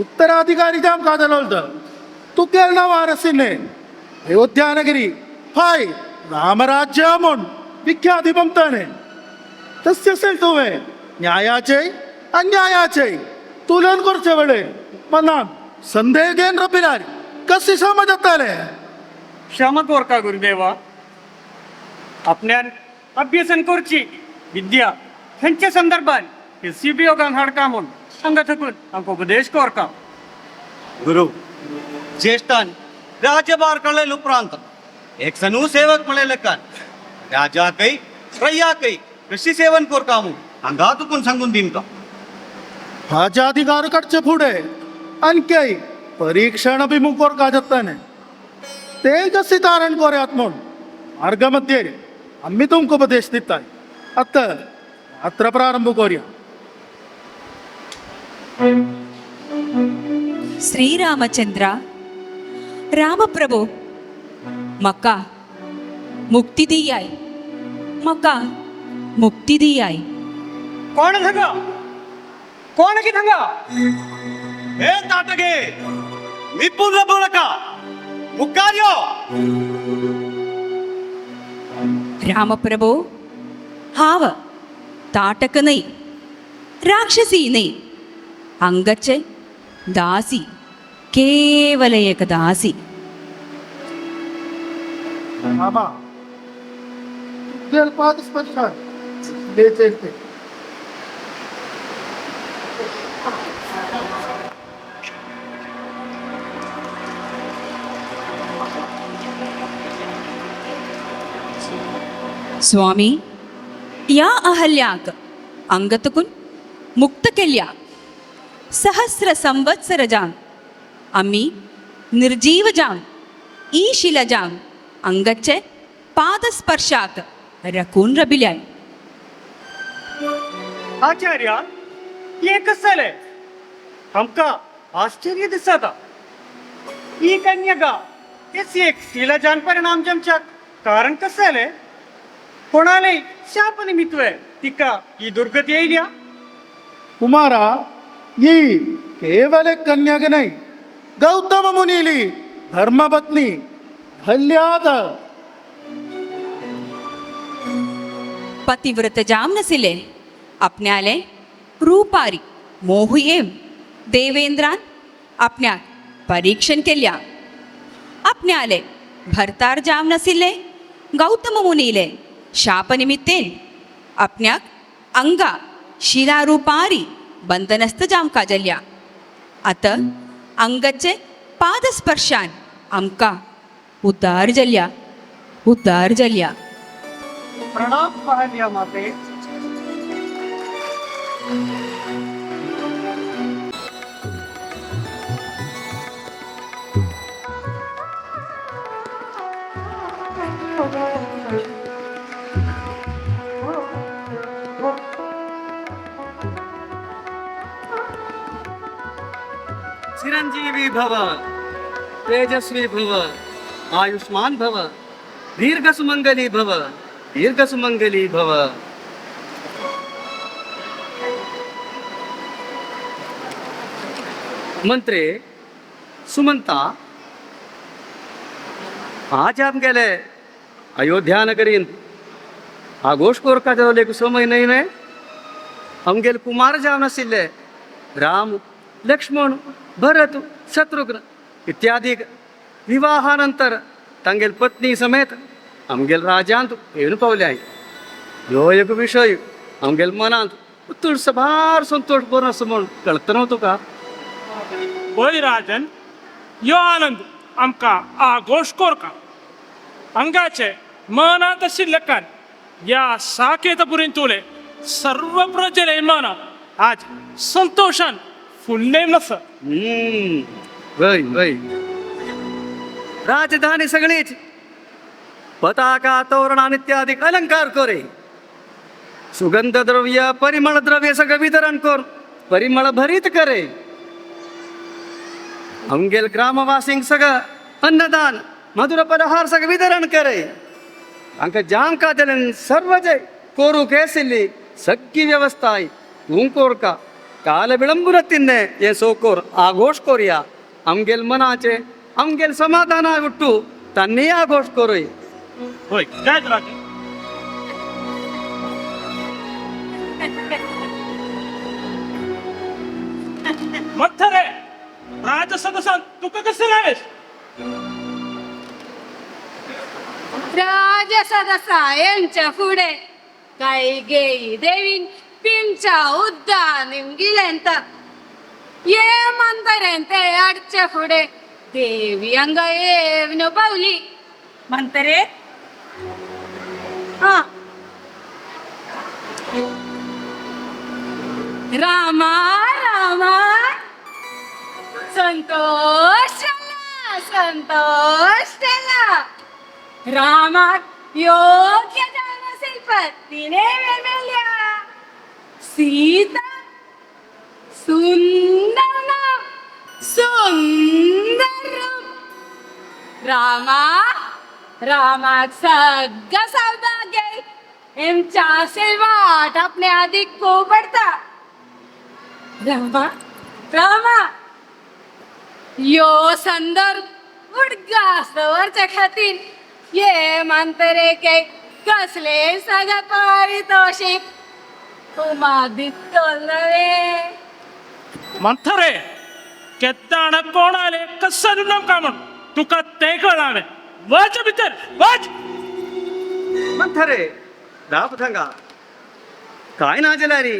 उत्तराधिकारी जाम कादलोलत तुगेल नांव आरसिने अयोध्या नगरी फाय रामराज्य म्हूण विख्याती पमताने. तस्य असेल तुवें न्यायाचे अन्यायाचे तुलन करचे वेळे मनान संदेह घेवन रबिलार कशी समज जाताले?
क्षमा कोरका गुरुदेवा. आपल्यान अभ्यसन करची विद्या खंयच्या संदर्भात एस उपयोगान हाडका म्हूण हांगा थकून आमकां उपदेश कोरका.
गुरु, ज्येष्ठान राज्यभार कळ्ळे उपरांत एक सनू सेवक म्हळेले कान राजाकय रय्याकय कशी सेवन कोरका म्हूण हांगा तुकून सांगून दिनका.
राजाधिकार काडचे फुडें आणखी परीक्षण अभिमुख कोरका जाताने ते कशी तारण कोऱ्यात म्हूण मार्गमध्ये आम्ही तुमकां उपदेश दिताय. आतां अत्र प्रारंभ करूया.
श्रीरामचंद्र रामप्रभु, मका मुक्ती दियाय, मका मुक्ती दियाय.
कोण थंगा? कोण की थंगा?
हे ताटगे मिपून रबू नका, मुखार यो.
रामप्रभो, हांव ताटक न्हय, राक्षसी न्हय, अंगचे दासी, केवल एक दासी.
रामा, तुगेल पाद स्पर्शान लेचेते.
स्वामी, या अहल्याक अंगतकून मुक्त केल्या सहस्र संवत्सर जावन आमी निर्जीव जावन ई शिलजावन अंगचे पादस्पर्शाक रकून रबिल्याय.
आचार्य, हे कसं जालें? आमकां आश्चर्य दिसता. ही कन्यका हेच एक शिलाजान परिणाम जमच्याक कारण कसं जालें? कोणाले शाप निमित्व तिका ही दुर्गती येयल्या?
कुमारा, ही केवल एक कन्याक नाही, गौतम मुनीली धर्मपत्नी हल्याद.
पतिव्रत जाम नसिले आपण्याले रूपारी मोह येवन देवेंद्रान आपण्याक परीक्षण केल्या. आपण्याले भरतार जाम नसिले गौतम मुनीले शापनिमित्तेन आपण्याक अंगा शिलारूपारी बंधनस्थ जाम काजल्या. आतां अंगाचे पादस्पर्शान आमकां उद्धार जाल्या, उद्धार जाल्या.
प्रणाम अहल्या माते.
चिरंजीवी भव, तेजस्वी भव, आयुष्मान भव, दीर्घ सुमंगली भव, दीर्घ सुमंगली भव. मंत्रे, सुमंता, आज आमगेले अयोध्या नगरीन आघोष कोरका जावले समय न्हय न्हय. आमगेले कुमार जावन आशिल्ले राम, लक्ष्मण, भरत, शत्रुघ्न इत्यादी विवाहानंतर तांगेल पत्नी समेत आमगेल राजांत येवन पावले. ह्यो एक विशय आमगेल मनांत उत्तुळ सभार संतोष बरो आसा म्हूण कळतना न्हू तुका.
वय राजन, यो आनंद आमकां आघोश कोरका. अंगाचे मनांत आशिल्ले या साकेतपुरीन तुले सर्व प्रजेले मनात आज संतोषान फुल्ले नस.
वय वय, राजधानी सगळीच पताका, तोरण इत्यादी अलंकार करे, सुगंध द्रव्य, परिमळ द्रव्य सगळं वितरण कर, परिमळ भरीत करे. आमगेल ग्रामवासींक सगळं अन्नदान, मधुर पलहार सगळं वितरण करे. हांकां जाम काजलन सर्व जे कोरू केसिल्ली सगळी व्यवस्था तूं कोरका. काल विळंबून तिन्ने हे सोकोर आघोष कोरया. आमगेल मनाचे आमगेल समाधाना उट्टू तांणी आघोष करूय.
होय, जय राजन. मथरे राजसदसान तुका कसे लावेस?
राजसदसायांच्या पुढे काही गेई देवीन पिंच्या उद्दा निमगिलेंत ये मंतरेंते अडच्या पुढे देवी अंग येवन पावली.
मंतरे, हा.
रामा रामा, संतोष झाला, संतोष झाला. रामाक योग्य जावन पत्नीने मेल्या. सीता सुंदर नाम, सुंदर रूप. रामा रामाक सगळं सौभाग्य एमच्या असेल वाट आपल्या आधी को पडता. रामा रामा, यो संदर्भ उडगास दवरच्या खातीर ये मानतरे के कसले सगळं पारितोषिक तुमा दितलो नव्हे?
मंथरे, केदाण कोणाले कसं का म्हण तुका ते कळावे. वाच भितर वाच.
मंथरे, राब थंगा काय ना जलारी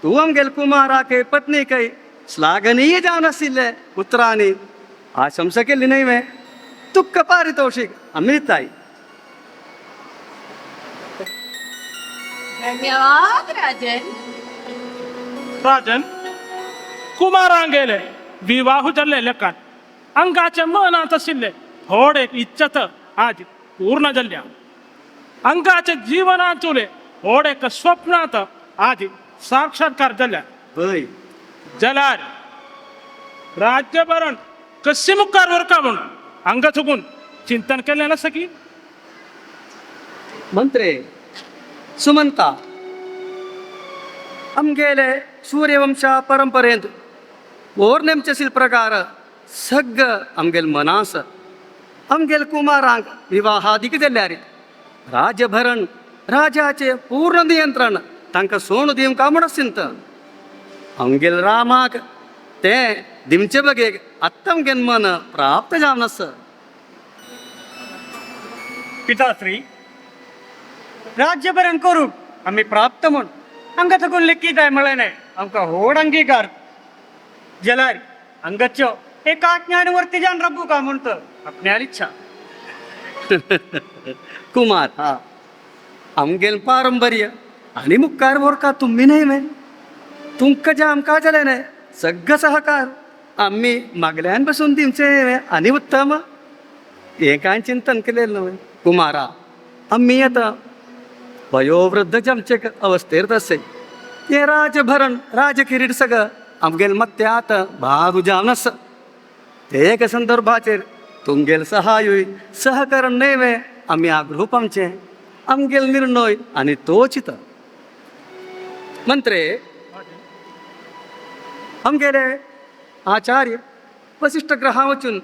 तू आमगेल कुमाराके पत्नी कै श्लाघनीय जावन आशिल्ले उतरांनी आशंसा केली न्हय वे? तुक्का पारितोषिक आमी दिताय.
धन्यवाद राजन.
राजन, कुमारांगेले विवाह जाल्ले लेखान अंगाचे मनांत आशिल्ले थोडे इच्छत आज पूर्ण जाल्ल्या. अंगाचे जीवनांतुले होड एक स्वप्नांत आज साक्षात्कार जाल्ल्या.
हय.
जाल्यार राज्यभरण कशी मुखार व्हरका म्हूण हांगा चुकून चिंतन केलें नासा की?
मंत्रे, सुमंता, आमगेले सूर्यवंशा परंपरेंत ओर्नेमचे प्रकार सग्ग आमगेल मनास. आमगेल कुमारांक विवाहादीक जाल्यार राज्यभरण राजाचे पूर्ण नियंत्रण तांकां सोण दिवंक म्हूण आशिल्लें. आमगेल रामाक तें दिवचे बगेक आत्तां आमगेल मन प्राप्त जावन आसा.
पिताश्री, राज्यभरण करूंक आमी प्राप्त म्हूण हांगा थकून लेखीत जाय म्हळें न्हय आमकां व्हड अंगीकार जाल्यार हांगाच्यो एक आज्ञानुवर्ती जावन राबू का म्हूण तर आपण्याली इच्छा.
कुमार, आमगेल पारंपर्य आनी मुखार व्हरका तुमी न्हय वे? तुमकां जें आमकां जालें न्हय सगळो सहकार आमी मागल्यान बसून दिवचें आनी उत्तम. हें कांय चिंतन केलें न्हय कुमारा? आमी आतां वयोवृद्ध आमचे अवस्थेर आसय. हें राजभरण राजकिरीट सगळं आमगेल मत्ते आतां भारू जावन आसा. ते एका संदर्भाचेर तुमगेल सहायूय सहकरण न्हय वे आमी आग्रोप आमचें आमगेल निर्णय आनी तोच. मंत्रे, आमगेले आचार्य वसिष्ठ ग्रहा वचून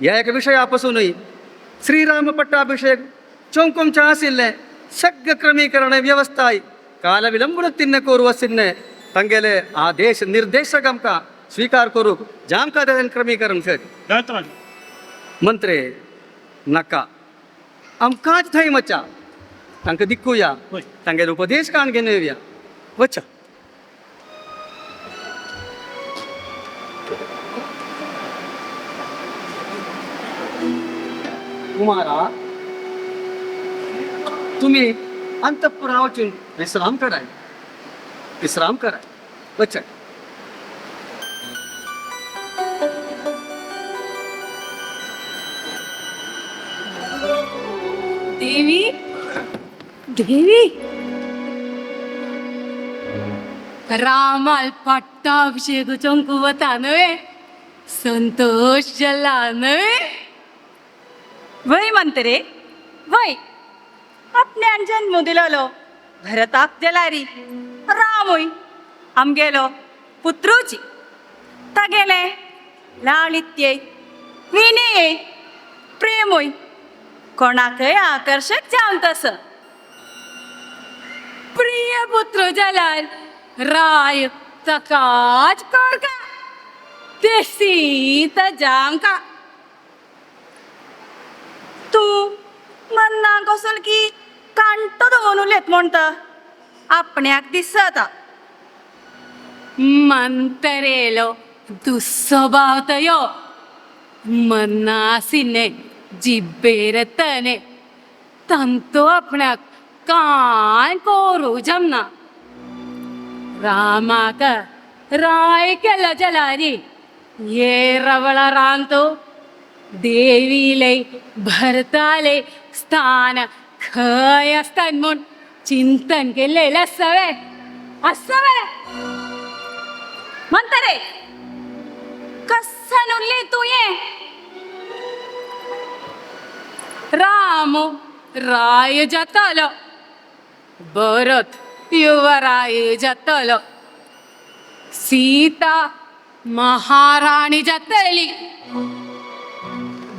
ह्या एका विशया पासूनय श्रीराम पट्टाभिषेक चौंकोमचें आशिल्लें सगळें क्रमीकरण वेवस्थाय काल विलंबून तिन्ने करू आशिल्लें तांगेले आदेश निर्देशक आमकां स्विकार करूंक जामकां तें क्रमीकरण कर. मंत्रे, नाका आमकांच थंय वचा, तांकां दिक्कुया, तांगेले उपदेश काण घेवन येवया. वचा. कुमारा, तुम्ही अंतपुरा वचून विश्राम कराय, विश्राम कराय. वचा.
देवी, देवी, रामाल पट्टाभिषेक चोंकू वता न्हय, संतोष जाला न्हय?
वय मंत्रे, वय. आपल्यान जन्म दिलोलो भरताक जलारी रामूय आमगेलो पुत्रूची. तागेले लालित्ये विनये प्रेमूय कोणाकय आकर्शक जावन तस.
प्रिय पुत्र जाल्यार राय तकाच करका ते सीता जामका.
तूं मन्ना कसल की कांटो दवरून उलयत म्हणटा आपण्याक दिसता.
मंतरेलो दुस्वभाव तयो मन्ना आशिल्लें जिब्बेर तने तंतो आपणाक कांय करूं जमना. रामाक राय केलो जलारी ये रवळा रांतो देवीले भरताले स्थान खंय आसता म्हूण चिंतन केल्लें आसावे आसावे?
मंतरे, कसन उरली तूं ये?
राम राय जातलो, भरत युवराय जातलो, सीता महाराणी जातली.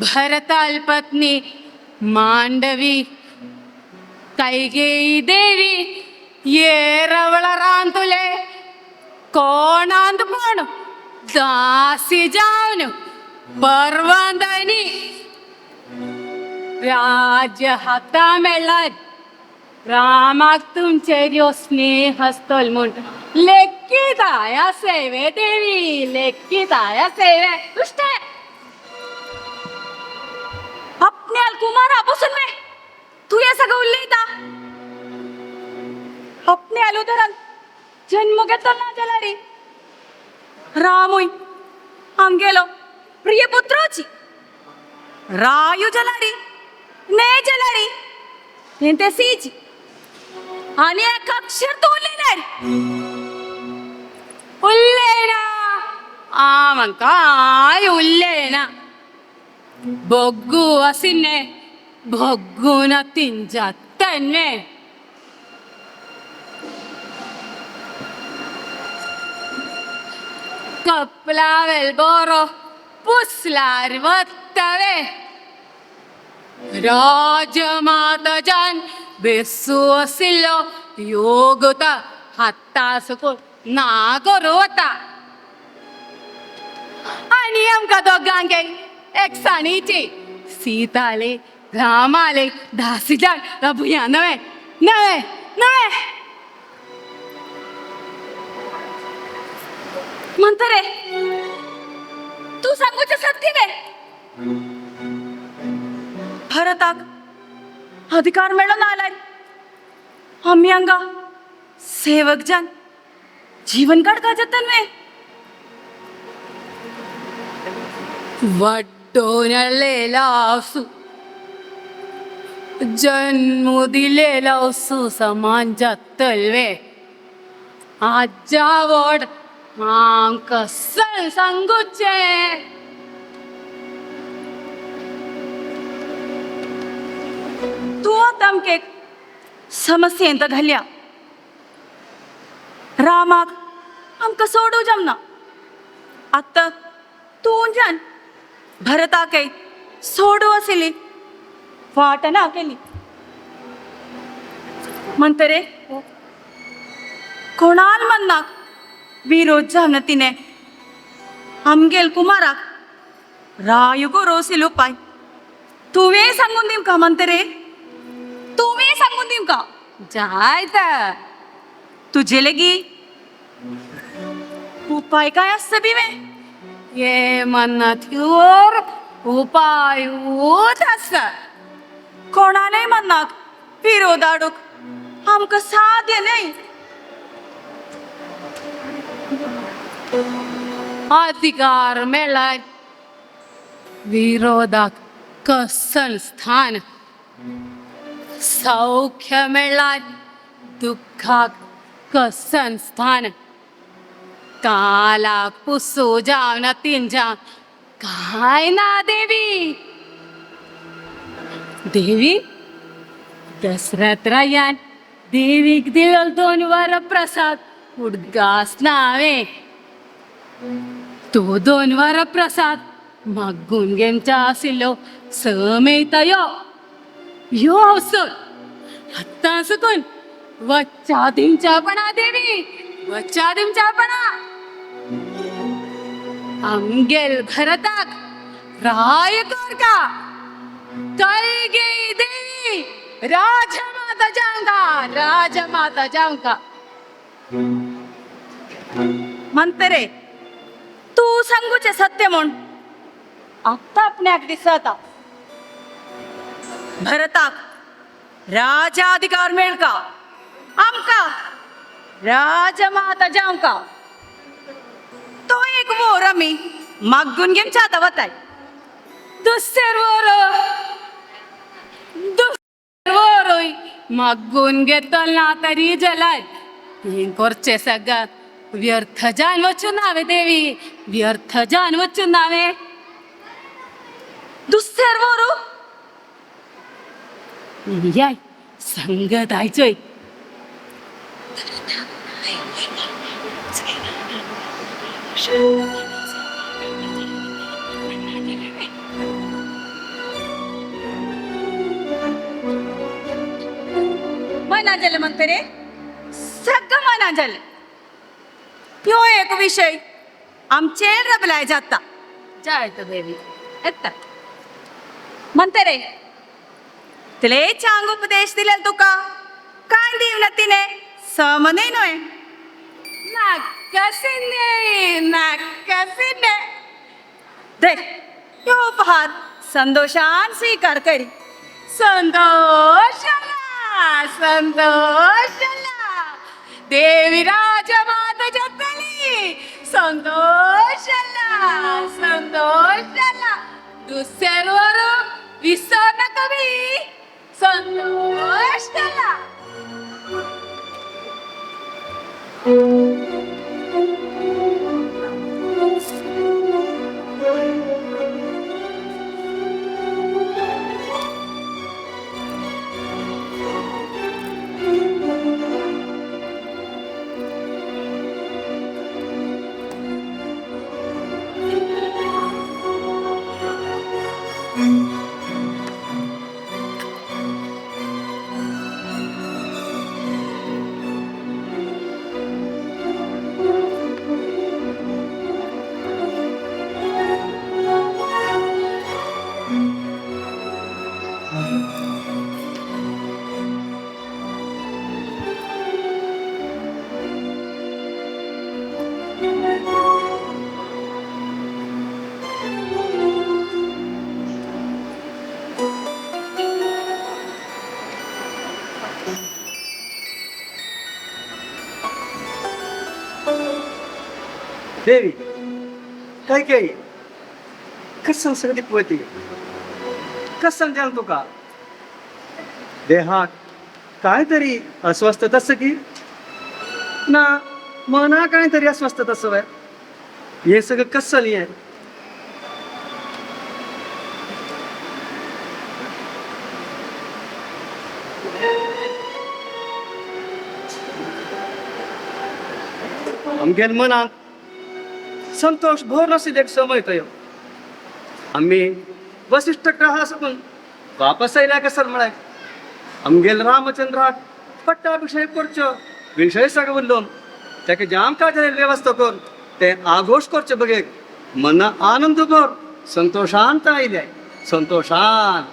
भरताल पत्नी मांडवी कैकेयी देवी येरवಳ रांतुले कोणांत पण दासी जावन परवांदानी राज्य हाता मेळ्ळार रामाक तुमचेर ह्यो स्नेह आसतलो म्हूण लेखिताया सेवे देवी, लेखिताया सेवे.
दुष्टे आपण्याल कुमारा बसून मे तू हे सगळं उल्लयता. आपण्याल उदरान जन्म घेतलो ना जाल्यार रामूय आमगेलो प्रिय पुत्रोची रायू जाल्यार ने जाल्यार हें ते सीची आनी एक अक्षर तूं उलयल्यार
उल्लेना आमकां काय उल्लेना. बೊಗ್ಗು ಹಸಿನ್ನೆ ಬೊಗ್ಗುನ ತಿಂಜತ್ತನ್ನೆ. ಕಪ್ಲಾವೆಲ್ ಬೋರೋ ಪುಸ್ಲಾರ್ ವತ್ತವೆ. ರಾಜಮಾತ ಜಾನ್ बेसू आशिल्लो योग हाता सकून ना करू वता. आनी आमकां दोगांक एकसाणीची सीताले रामाले दासीजान रबुया नवे नवे नवे.
म्हणता रे तू सांगूचे सत्य वे. भरताक अधिकार मेळो ना आलाय आमी हांगा सेवक जान जीवन काडका जतन वे.
वड्डोनलेला असू जन्मू दिलेलो असू समान जातलवे. आज्जा वड आमकां सल सांगूचे.
तूं आतां आमकां एक समस्येंत घाल्या. रामाक आमकां सोडूं जमना. आतां तूं जान भरताकय सोडू आशिल्ली वाट ना केली. म्हणटरे कोणाल मन्नाक विरोध जावन तिणें आमगेल कुमाराक रायुगो रोसिल उपाय तुवें सांगून दिवका. म्हणटरे तुवें सांगून दिवका.
जाय तर
तुजे लेगी उपाय काय आसता बी वे?
ये मन्नाथ्योर उपायूच आसा.
कोणालेय मन्नाक विरोध हाडूंक आमकां साध्य न्हय.
अधिकार मेळ्ळार विरोधाक कसन स्थान, सौख्य मेळ्ळार दुःखाक कसन स्थान. कालाक पुसू जावन तिंजा काय ना देवी. देवी दशरथ रायान देवीक दिलो 2 वर प्रसाद उडगास ना हांवें. तो 2 वर प्रसाद मागून घेवच्या आशिल्लो समेता यो यो अवसर आत्तां सकून वच्चा दिवच्यापणा देवी, वच्चा दिवच्यापणा. आमगेल भरताक राय करका कैकेयी देवी राजमाता जावंका, राजमाता जावंका.
म्हणटरे तूं सांगूचें सत्य म्हूण आतां आपण्याक दिसता. भरताक राजाधिकार मेळका आमकां राजमाता जावंका. तो एक वोर आमी मागून घेवच्या आतां वताय.
दुसर वोर दुसर वोरूय मागून घेतल ना तरी जाल्यार हें करचें सगळें व्यर्थ जावन वचूं ना वे देवी, व्यर्थ जावन वचूं ना वे.
दुसर वोरू
याय संगत आयचोय. मना जालें म्हणटरे, सगळं मना जालें. ह्यो एक विशय आमचेर रबलाय जाता. जायत देवी येता म्हणटरे, तिले चांग उपदेश दिले तुका काय दिवना तिने समने न्हय. नाका नाका. धर ह्यो उपहार संतोषान स्वीकार करी. संतोषला संतोषला देवी राजमाता जतली. संतोषला संतोषला दुसऱ्यावर विसर नका बी. संतोषला.
देवी काय काय कसं सगळी पोहती कसं जाण तुका देहात काय तरी अस्वस्थ तसं की ना मना काय तरी अस्वस्थ तसं वय हे सगळं कसं आहे. आमगेल मनात संतोष भर नसील एक समय तो आम्ही वसिष्ठ ग्रहा सकून वापस आयल्या कसर म्हळ्यार आमगेल रामचंद्राक पट्टाभिषेक करचो विशय सगळं उरलो ताका जाम काय जालें वेवस्था करून ते आघोश करचे बघेक मन आनंद भर संतोषान आयले संतोषान.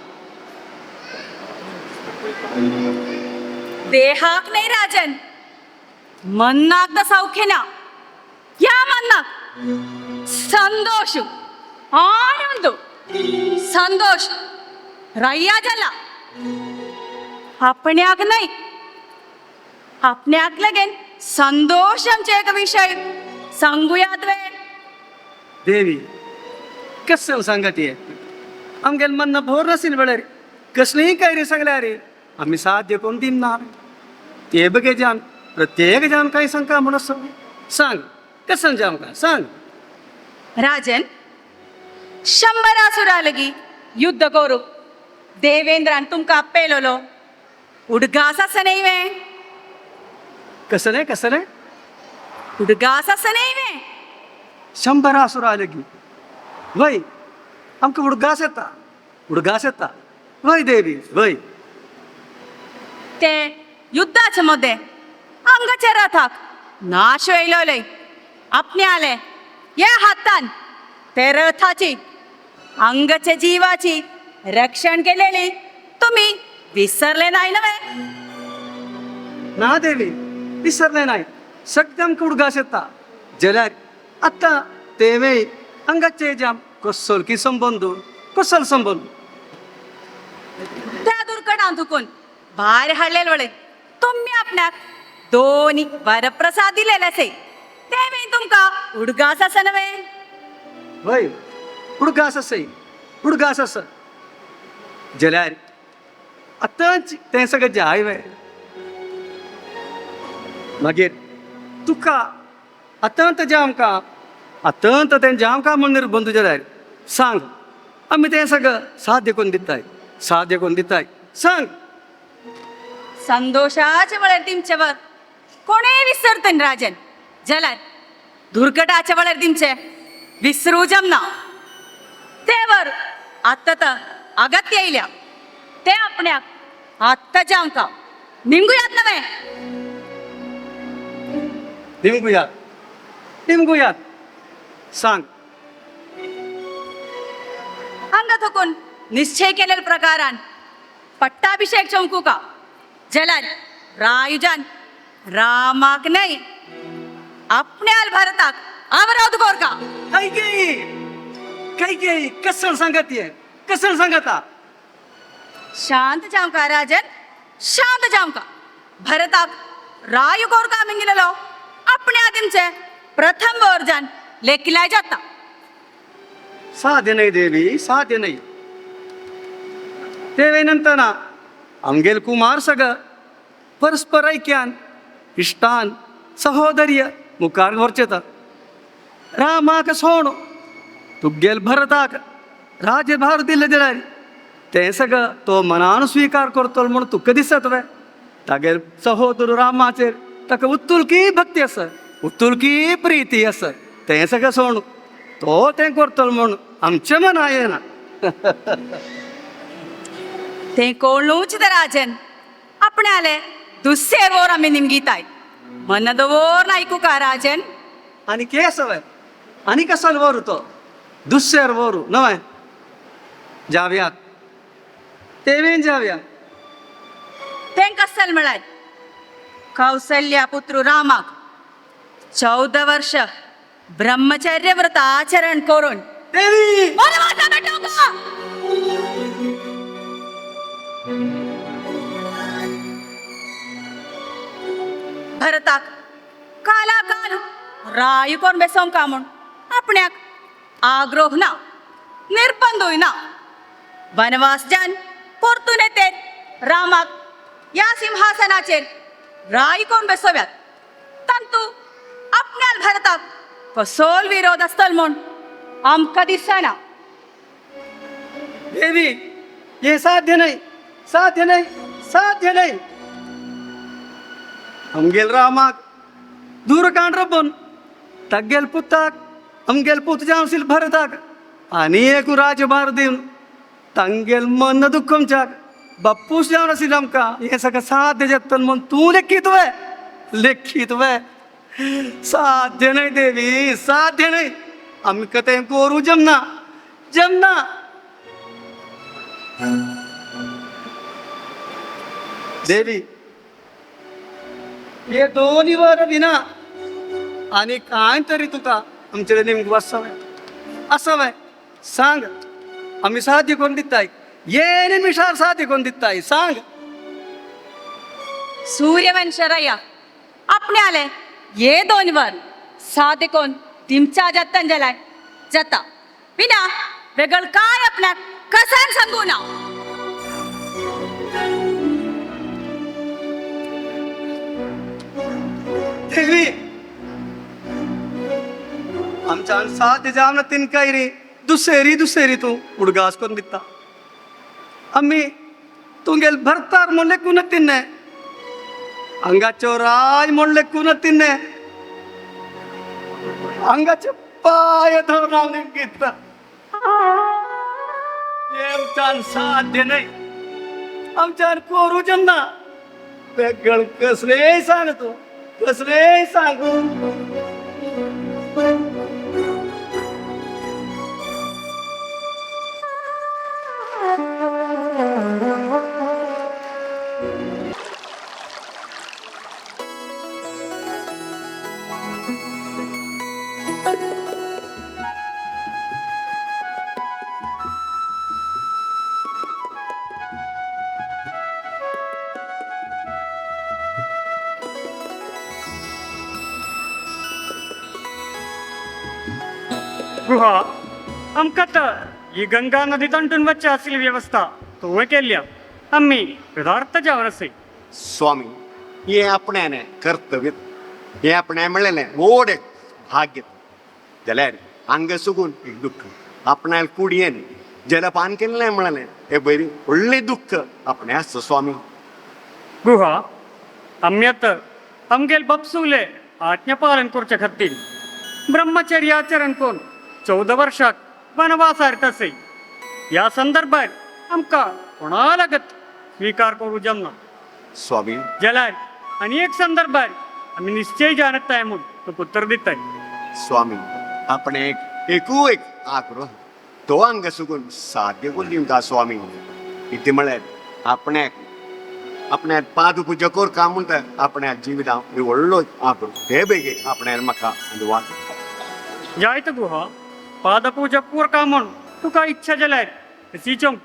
देहाक नाही राजन, मन्नाक the सौख्यना. या मन्नाक संतोष आनंद संतोष रय्या जाला. आपण्याक नाही, आपण्याक लगेन संतोष आमचे एक विषय सांगूयात वे.
देवी कसं सांगत आमगेल मन भोर नसील वेळार कसलीय काय रे सांगल्या रे आम्ही साध्य कोण दिना ते बघे जान प्रत्येक जान काय सांगा म्हणून सांग कसं जाम का सांग.
राजन 100 लगी युद्ध करू देवेंद्रान तुमका आपयलोलो उडगास आसा न्ही वे.
कसं नाही कसं नाही
उडगास आसा न्ही वे.
100 असुरा लगी वय आमकां उडगास येता उडगास येता वय देवी वय.
ते युद्धाच्या मध्ये अंगाच्या रथाक नाश येयलोले आपणे आले या हातान ते रथाची अंगाच्या जीवाची रक्षण केलेली तुम्ही विसरले नाही नव्हे.
ना देवी विसरले नाही सगळं आमकां उडगास येता जाल्यार आतां तेवे अंगाचे जाम कसल की संबंद कसल संबंद
त्या दुर्कटान तुकून भायर हाडलेल वळे तुम्ही आपणाक दोन्ही वरप्रसाद दिलेले असे ते बी तुमका उडगास आसा नव्हे.
वय उडगास आसय उडगास आसा जाल्यार आतांच तें सगळें जाय वे. मागीर तुका आतां तें आमकां आतां तें आमकां म्हूण निर्बंध जाल्यार सांग आमी तें सगळें साध्य करून दिताय साध्य करून दिताय सांग.
संतोषाचे वेळार दिमचे वर कोणेय विसरतन राजन जाल्यार दुर्घटाच्या वेळार दिमचे विसरू जमना. ते वर आत्तां तर अगत्य येयल्या ते आपण्याक आत्तांचे आमकां
निमगू याद नव्हे?
निमगू याद, निमगू याद सांग.
अंग थकून निश्चय केलेल्या प्रकारान पट्टाभिषेक चमकू का जलाल रायुजान रामाक नाही आपण्याल भारताक अवरोध कोरका.
कैकेयी, कैकेयी कसल सांगतीये, कसल सांगता?
शांत जावका राजन, शांत जावका. भरताक रायु कोरका मिंगिलेलो आपणे आदिमचे प्रथम वर्जान लेखिलाय जाता.
साध्य नाही देवी, साध्य नाही. देवे नंतर आमगेल कुमार सग परस्पर ऐक्यान इष्टान सहोदर्य मुखार व्हरचेत. रामाक सोण तुगेल भरताक राज्यभार दिल्ले दिल्यार तें सगळं तो मनान स्वीकार करतलो म्हूण तुका दिसत वे? तागेल सहोदर रामाचेर ताका उत्तुलकी भक्ती आसा, उत्तुलकी प्रिती आसा. तें सगळें सोण तो तें करतलो म्हूण आमचें मना येना.
ते कोणूच राजन आपणाले दुस्सेर वोर आमी निमगीताय मनद वोर ऐकू का राजन?
आनी केस वे आनी कसल वोरू तो दुस्सेर वोरू नवें जावयात तेवेन जावया.
तें कसल म्हळ्यार कौसल्या पुत्र रामाक 14 वर्ष ब्रह्मचर्य व्रत आचरण करून
देवी
वनवासा भेटोवका. भरताक काला काल रायु कोण बेसोवंक म्हूण आपण्याक आग्रोह ना, निर्बंधूय ना. वनवास जान परतून येते रामाक या सिंहासनाचेर राय कोण बेसोव्यात तांतू आपण्याल भारताक कसोल विरोध आसतलो म्हूण आमकां दिसना.
देवी हे साध्य नाही, साध्य नाही, साध्य नाही. आमगेल रामाक दूर काण रब्बन तग्गेल पुताक आमगेल पूत जावशील भरताक आनी एक राजभार दिवन तांगेल मन दुख्खमच्याक बाप्पूस जावन आशिल्लो आमकां हें सगळें साध्य जातलें म्हूण तूं लेखीत वे, लेखीत वे? साध्य न्हय देवी, साध्य न्हय. आमकां तें करूं जमना, जमना. देवी हे दोन्ही वर विना आणि काय तरी तुका आमचे नेमकं असावं असावं सांग. आम्ही साध्य करून दिताय, ये निमिषार साध्य करून दिताय सांग.
सूर्यवंशराया आपणे आले ये दोन वर साधे कोण तिमच्या जातन जलाय जाता विना वेगळ काय आपल्याक कसान सांगू ना.
देवी आमच्या साध्य जावन तीन काय रे दुसरी दुसरी तूं उडगास करून दिता. आमी तुगेल भरतार म्हूण लेखून तिन्ने, हांगाचो राज म्हूण लेखून तिन्ने, हांगाचे पांय धरून हांव निमगिता. हें आमच्यान साध्य न्हय, आमच्यान करूं जमना. वेगळ कसलेंय सांग तूं, कसलेंय सांग.
गुहा आमकां तर ही गंगा नदी तंटून वच्चे आसली व्यवस्था तुवें केल्ल्या आमी कृतार्थ जावन आसय.
स्वामी हें आपणालें कर्तव्य, हें आपणें म्हणलेलें व्हड एक भाग्य. जाल्यार हांगा सुकून एक दुख्ख आपणाल कुडयेन जलपान केल्लें म्हणलें हें बरी व्हडलें दुख्ख आपणें आसता स्वामी.
गुहा आमी आतां आमगेल बापसुले आज्ञा पालन करचे खातीर ब्रह्मचर्य आचरण करून 14 वर्षाक वनवासार तसे. या संदर्भात आमकां कोणालागत स्वीकार करू जमना.
स्वामी.
जाल्यार आनी एक संदर्भार आमी निश्चय जाणताय म्हूण तुका उत्तर दिताय.
स्वामी, आपण एक एकू एक आग्रह तो अंग सुगून साध्य करून दिवंका स्वामी. इतलें म्हळ्यार आपण्याक आपण्याक पाद पुजा कर का म्हणटा आपण्या जिवितां व्हडलो आग्रह हे बेगीन आपण्यान म्हाका अनुवाद.
जायत गुहा, पादपूजा पूर का म्हूण तुका इच्छा जाल्यार ती चोंक.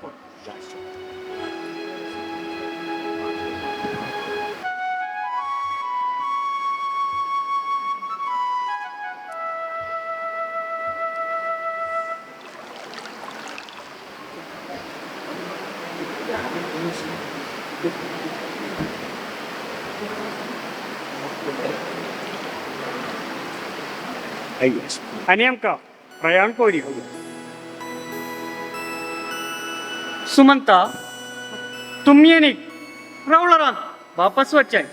आनी आमकां प्रयाण कोरी. सुमंता, तुमी आनी रावळरान वापस वचचें.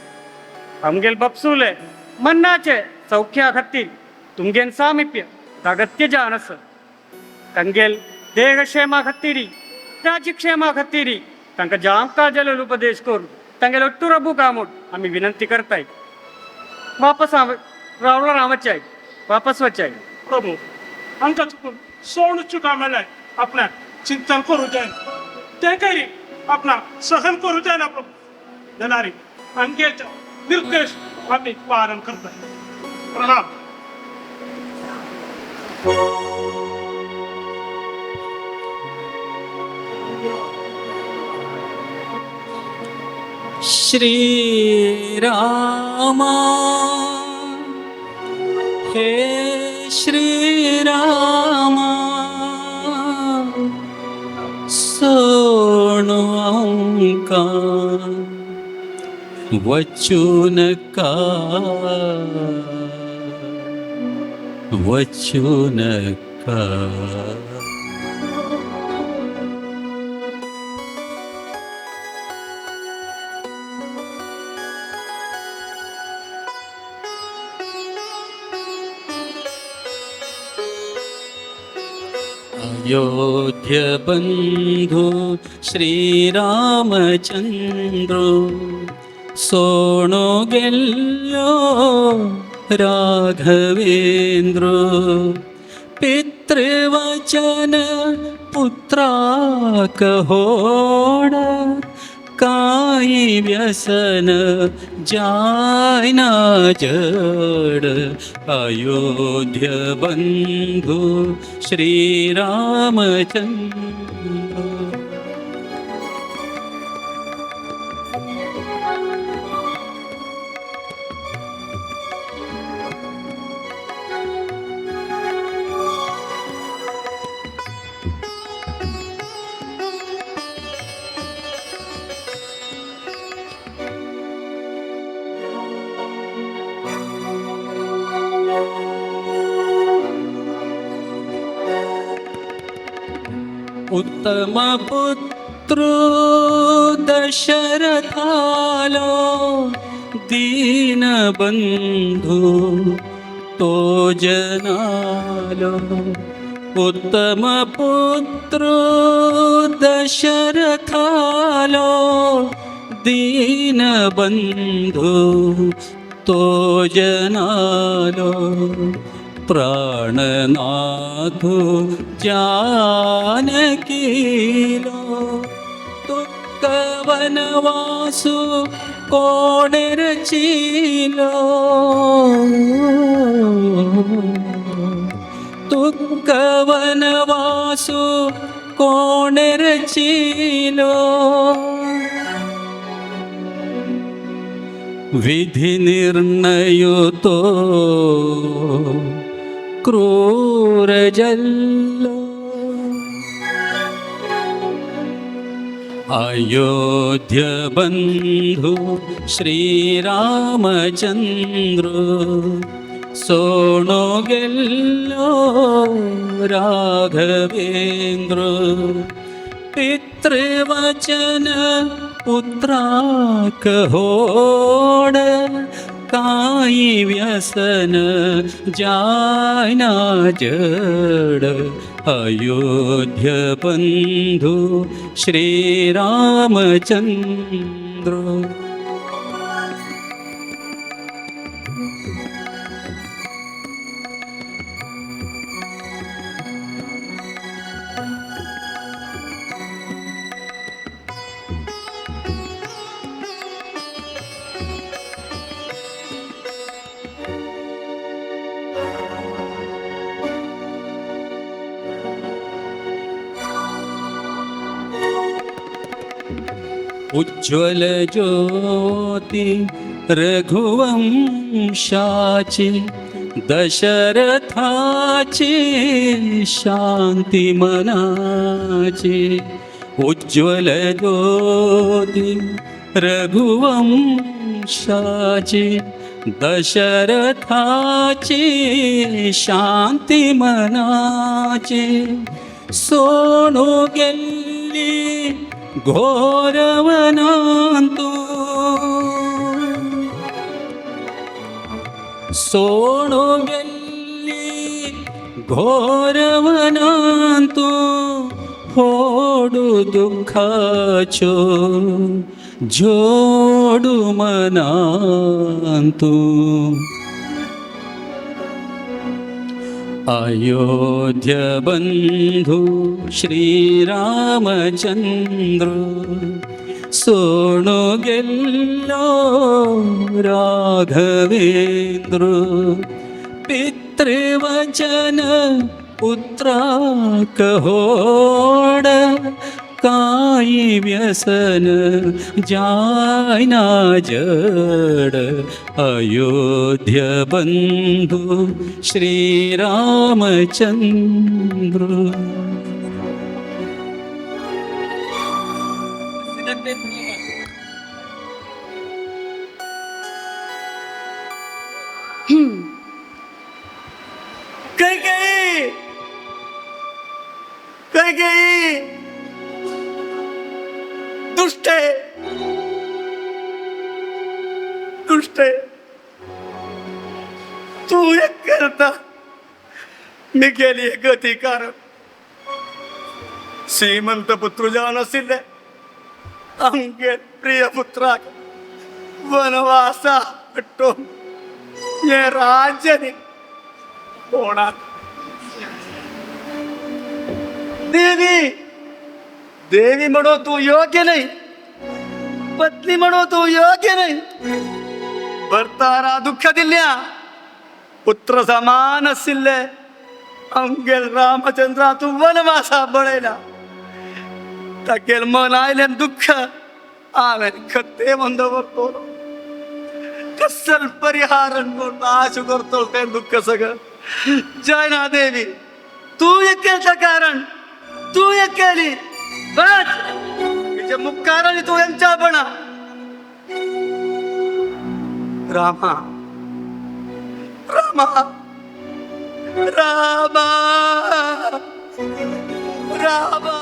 आमगेल बापसूले मन्नाचे सौख्या खातीर तुमगेन सामिप्य अगत्य जावन आसा. तांगेल देहक्षेमा खातीर, राज्यक्षेमा खातीर तांकां जाम काजल उपदेश करून तांगेल ഒट्टू रबू का म्हूण आमी विनंती करताय. वापस रावळरान वचाय, वापस वचाय.
प्रभू, हांकां चुकून सोडूच का मेळ्ळें आपणाक चिंतन करूं जाय, तें काही आपणाक सहन करूं जायना प्रभू. जाल्यार हांगेचे निर्देश आमी पालन करता. प्रणाम.
श्री रामा, हे श्री रामा, सोणू आमकां वचूं नाका, वचूं नाका. अयोध्य बंधु श्री रामचंद्र, सोणो गेल्लो राघवेंद्र, पितृवचन पुत्राक होड, कांय व्यसन जायना जड. अयोध्य बंधु श्री रामचंद्र. उत्तम पुत्र दशरथालो, दीनबंधु तो जनालो. उत्तम पुत्र दशरथालो, दीनबंधु तो जनालो. प्राणनाथ जानकीलो, तुका वनवासु कोण रचिलो, तुका वनवासु कोण रचिलो. विधि निर्णय तो क्रूर जल्लो. अयोध्य बंधु श्री रामचंद्र, सोणो गेल्लो राघवेंद्र, पितृवचन पुत्राक होड, कांय व्यसन जायना जड. अयोध्य बंधु श्री रामचंद्र. उज्ज्वल ज्योती रघुवंशाची दशरथाची शांती मनाची। उज्ज्वल ज्योती रघुवंशाची दशरथाची शांती मनाची। सोणू गेल्ली घोरवनांतु सोणू गेल्ली घोरवनांतु होडू दुःखाचो जोडू मनांतु। अयोध्या बंधु श्रीरामचंद्र सोणू गेल्लो राघवेंद्र। पितृवचन पुत्राक होड काई व्यसन जायना जड। अयोध्या बंधु श्रीरामचंद्र।
कैकेयी, कैकेयी, दुष्टे, दुष्टे, तू एक करता मी केली गती कारण श्रीमंत पुत्र जावन आशिल्ले आमगे प्रिय पुत्राक वनवासा पट्टो हे राज्य न्ही कोणाक। देवी देवी म्हणो तू योग्य नाही, पत्नी म्हणो तू योग्य नाही, भर्तारा दुःख दिल्या पुत्र समान आशिल्ले आमगेल रामचंद्रा तू वनवासा बळयला। तागेल मन आयलें दुःख हांवें खत्ते दवरतलो कसल परिहार नाश करतलो तें दुःख सगळं। जयना देवी तू एक केलतं कारण, तू एक केली बस तुझे मुक्कार आणि तू यांच्या बना। रामा रामा रामा रामा।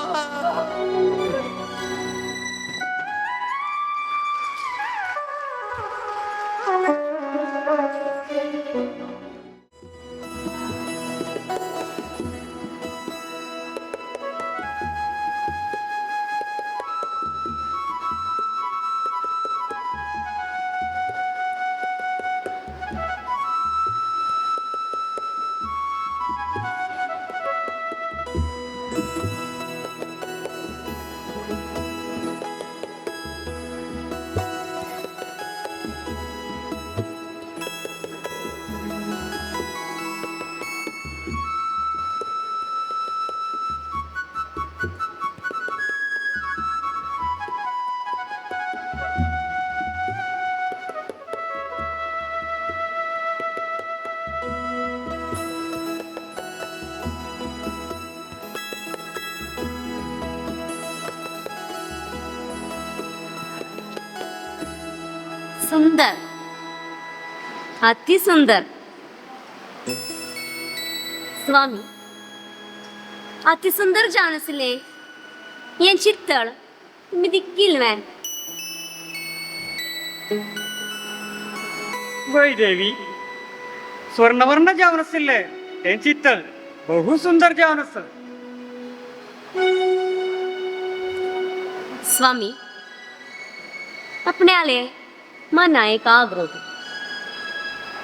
सुंदर, अति सुंदर स्वामी, अति सुंदर जानसले ये चित्तळ मी दिक्कील वॅन।
वै देवी, स्वर्णवर्ण जावनसिल्ले ते चित्तळ बहु सुंदर जावनस।
स्वामी, आपण्याले मना एक आग्रो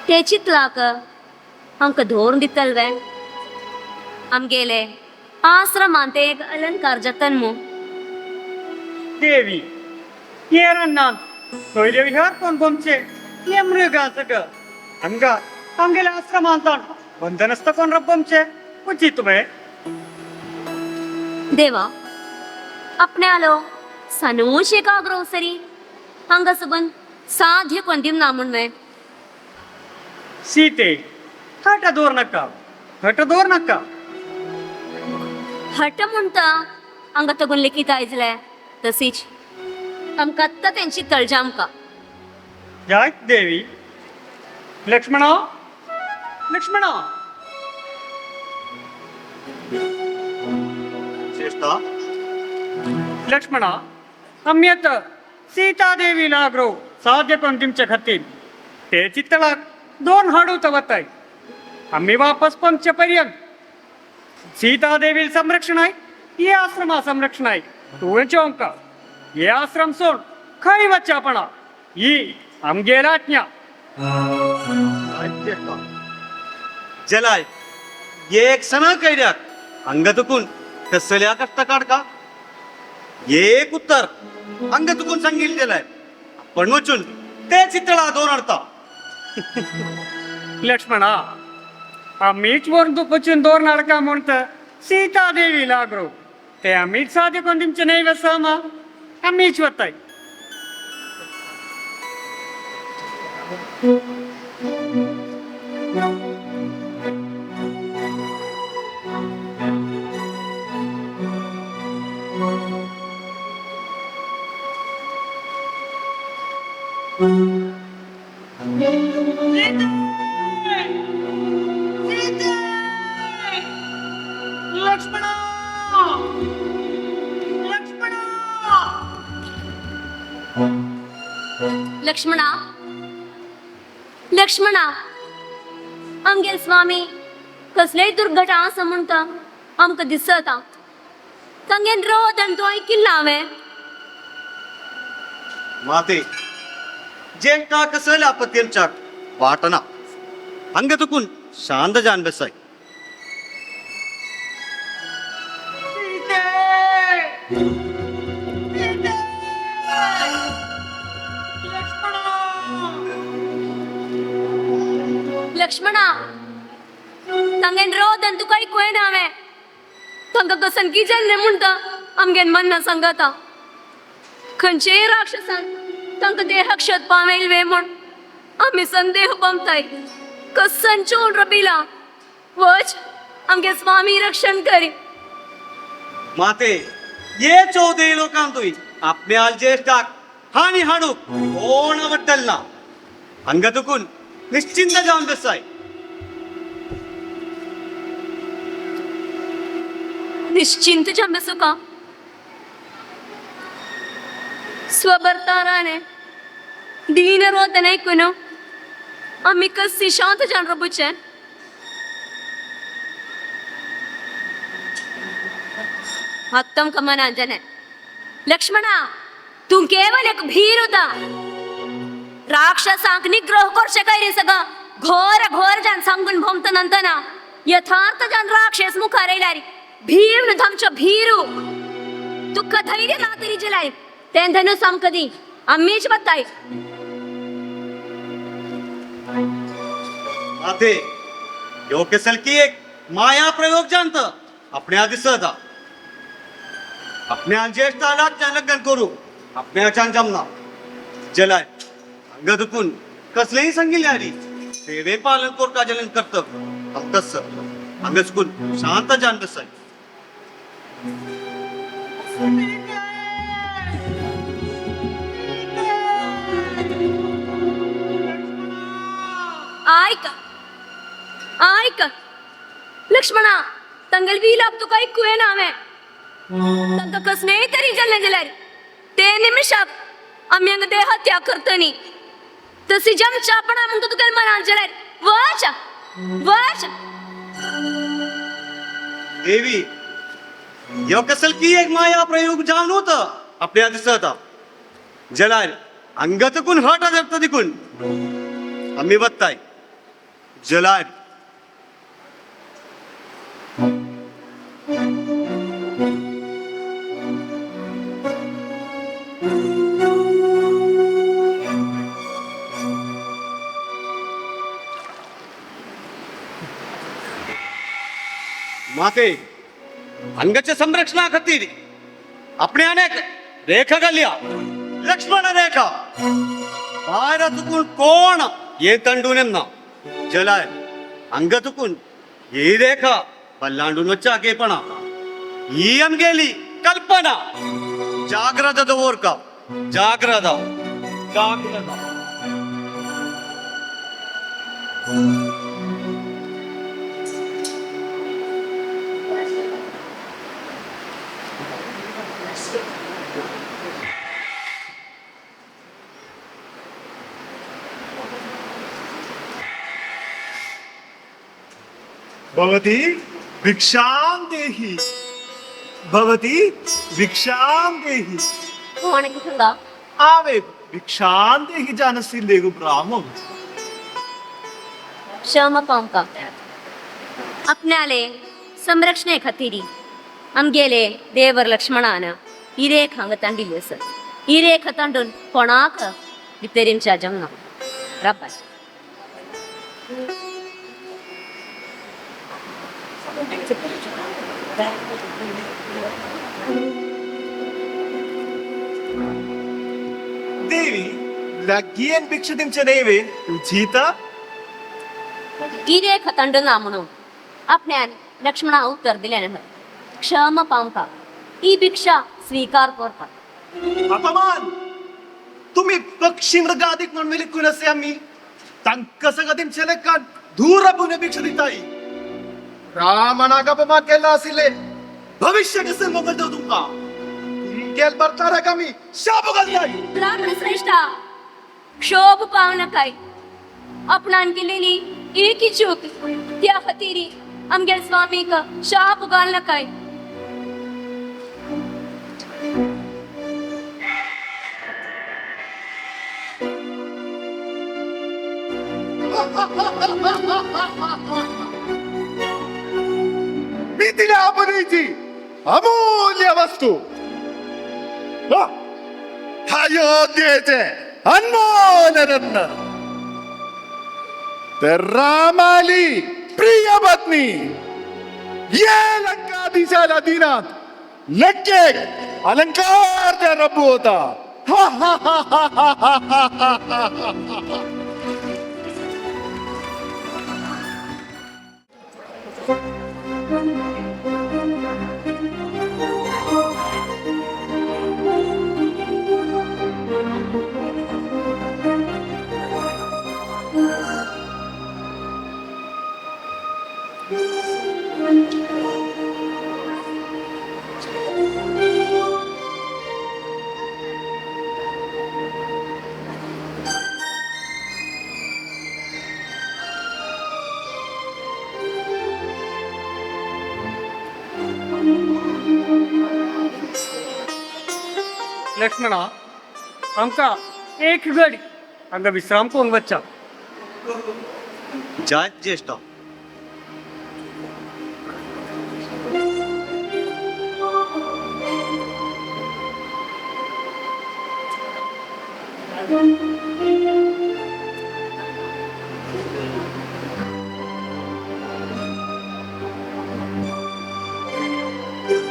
ते चितलाक आमकां धरून दितल वे आमगेले आश्रमांत एक अलंकार जतन मू।
देवी, ये रन्नान सोयरे विहार कोण बोमचे ये मृगांसग अंगा आमगेले आश्रमांतान बंधनस्थ कोण रब्बमचे उचित वे।
देवा, आपण्यालो सनूश एक आग्रो सरी हांगा सुगून साध्य कोण दिवना ना म्हूण वे.
सीते, हट दवर नाका, हट दवर नाका.
हट म्हणटा हांगा तगून लिखीत आयजले तशीच आमकां आत्तां तेंची तळजा आमकां.
जायत देवी. लक्ष्मणा, लक्ष्मणा.
ज्येष्ठा.
लक्ष्मणा, आम्ही आता सीतादेवी लागरो साध्य करून तुमच्या खातीर ते चितळाक दोन हाडू तवताय. आम्ही वापस पंच पर्यंत सीतादेवी संरक्षण आहे, ये आश्रमा संरक्षण आहे. तुवें चोंका ये आश्रम सोड खंय वच्चापणा ही आमगेल आज्ञा.
जलाय एक सणा कैऱ्याक अंग तुकून कसल्या कष्ट काड का एक उत्तर अंग तुकून सांगील जलाय पण वचून ते चितळा दोन अडता.
लक्ष्मणा, आम्हीच वरून तू पचून दोन अडका म्हणत सीतादेवी लागरो ते आम्हीच साधे कोण तुमचे नाही वसामा आम्हीच वताय. लक्ष्मणा, लक्ष्मणा.
लक्ष्मणा, लक्ष्मणा, आमगेल स्वामी कसलेय दुर्घटना आसा म्हणटा आमकां दिसता. तांगेन रोदन तूं आयकिल्लां हांवें.
माते, ज्येष्ठा कसल्या आपत्तींच्या वाटना अंग तुकून शांत जान बसाय.
लक्ष्मणा, तांगेन रोदन तुका आयकुना हांवें. तांकां कसनकी जाल्लें म्हणटा आमगेन मन्ना सांगता. खंयचेय राक्षसान तांकां देहाक शोदपा वे म्हूण आमी संदेह पमताय. कसन चोण रबिला वच आमगे स्वामी रक्षण करी.
माते, ये चौदे लोकांतूय आपल्या ज्येष्ठाक हानी हाडूक कोण आवडटल ना. अंग तुकून निश्चिंत जावन बसाय.
निश्चिंत जावन बसूका स्वभर्ताराने दीन रोदन ऐकून आमी कशी शांत जावन रबुचें. आत्तम कमनांजने. लक्ष्मणा, तूं केवल एक भीर होता. राक्षसांक निग्रह करचे काय सगळं घोर घोर जान सांगून भोमत नंतना यथार्थ जान राक्षस मुखार येयल्यार भीम धमचो भीरू तुका धैर्य ना तरी जलाय तें धनुस आमकां दी आमीच बताय.
माते, यो केसलकी एक माया प्रयोग जाणत आपल्या दिसत. आपल्या ज्येष्ठाला लग्न करू आपल्याच्यान जमना. जलाय अंग दुखून कसलेही सांगितले आली सेवे पालन कोरका जलन कर्तव्य तस अंग चुकून शांत जान बसाय.
ऐक ऐक लक्ष्मणा, तंगल वीलाप तुका ऐकूं ना हांवें. तांकां कसलेय तरी जाल्लें जाल्यार ते निमिशाक आमी हांगा देह हत्या करतनी. तशी जमच्या म्हणटा तुका मनात जाल्यार वच वच.
देवी, यो कसल की एक माया प्रयोग जावन होत आपल्या दिसत. जलाय अंग तकून हट जगता दिकून आम्ही बत्ताय. जलाय माते, अंगाच्या संरक्षणा खातीर आपणे अनेक रेखा घालया लक्ष्मण रेखा भायर चुकून कोण ये तंडून ना जलाय अंग चुकून ही रेखा बल्लांडून वच्चा आगेपणा ही आमगेली कल्पना जाग्रत दवर का जाग्रत जाग्रत.
भवती भिक्षां देहि, भवती भिक्षां देहि.
कोण कुठंगा?
आवे भिक्षां देहि जानसिल्लेगु ब्राह्मण.
क्षमा पावंका आपणाले संरक्षणे खातीर आमगेले देवर लक्ष्मणान ही रेख हांगा तांडिल्ली आसा. ही रेख तांडून कोणाक भितरींच्या जमना राबाय.
देवी लग्गियन भिक्षा दिवचे नैवे उचित.
ही रेख तांडना म्हणून आपल्यान लक्ष्मणा उत्तर दिलें न्हय. क्षमा पावंका ही भिक्षा स्वीकार करता.
अपमान! तुम्ही पक्षी मृगादिक म्हणून विलकून असे आम्ही तांकां सगळं दिमचे लेखान धूर पुण्य भिक्षा दिताई. रामणाक अपमान केला आशिल्ले भविष्य कसे मोगल तुमकां तुमगेल बरताराक आमी शाप घालताय.
ब्राह्मण श्रेष्ठा क्षोभ पाव नकाय. आपणान केलेली एक चूक त्या खातीर आमगेल स्वामीक शाप घाल नकाय.
मी तिला आपणीची अमूल्य वस्तू अयोध्येचे अनमोल रत्न तर रामाली प्रिय पत्नी ये लंकाधीशाला दिनात लंकेक अलंकार त्या रब्बू होता. हा हा हा हा हा हा हा.
लक्ष्मणा आमकां एक घडी हांगा विश्राम करूंक वच्चा.
जाय ज्येष्ठ.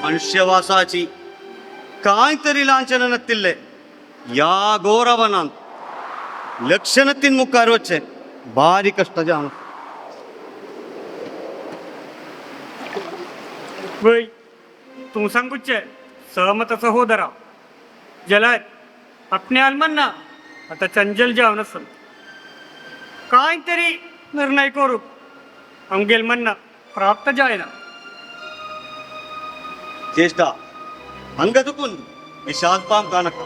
मनुष्यवासाची काय तरी लांछन नत्तिल्ले या गौरवनांत लक्षणतीन मुखार वच्चे भारी कष्ट जाण.
वय तूं सांगूचे सहमत सहोदरा जलाय आपणे म्हणना आता चंचल जावन आसा. काय तरी निर्णय करूंक आमगेल म्हणना प्राप्त जायना.
ज्येष्ठा हांगा चुकून विशाल पाम का नाका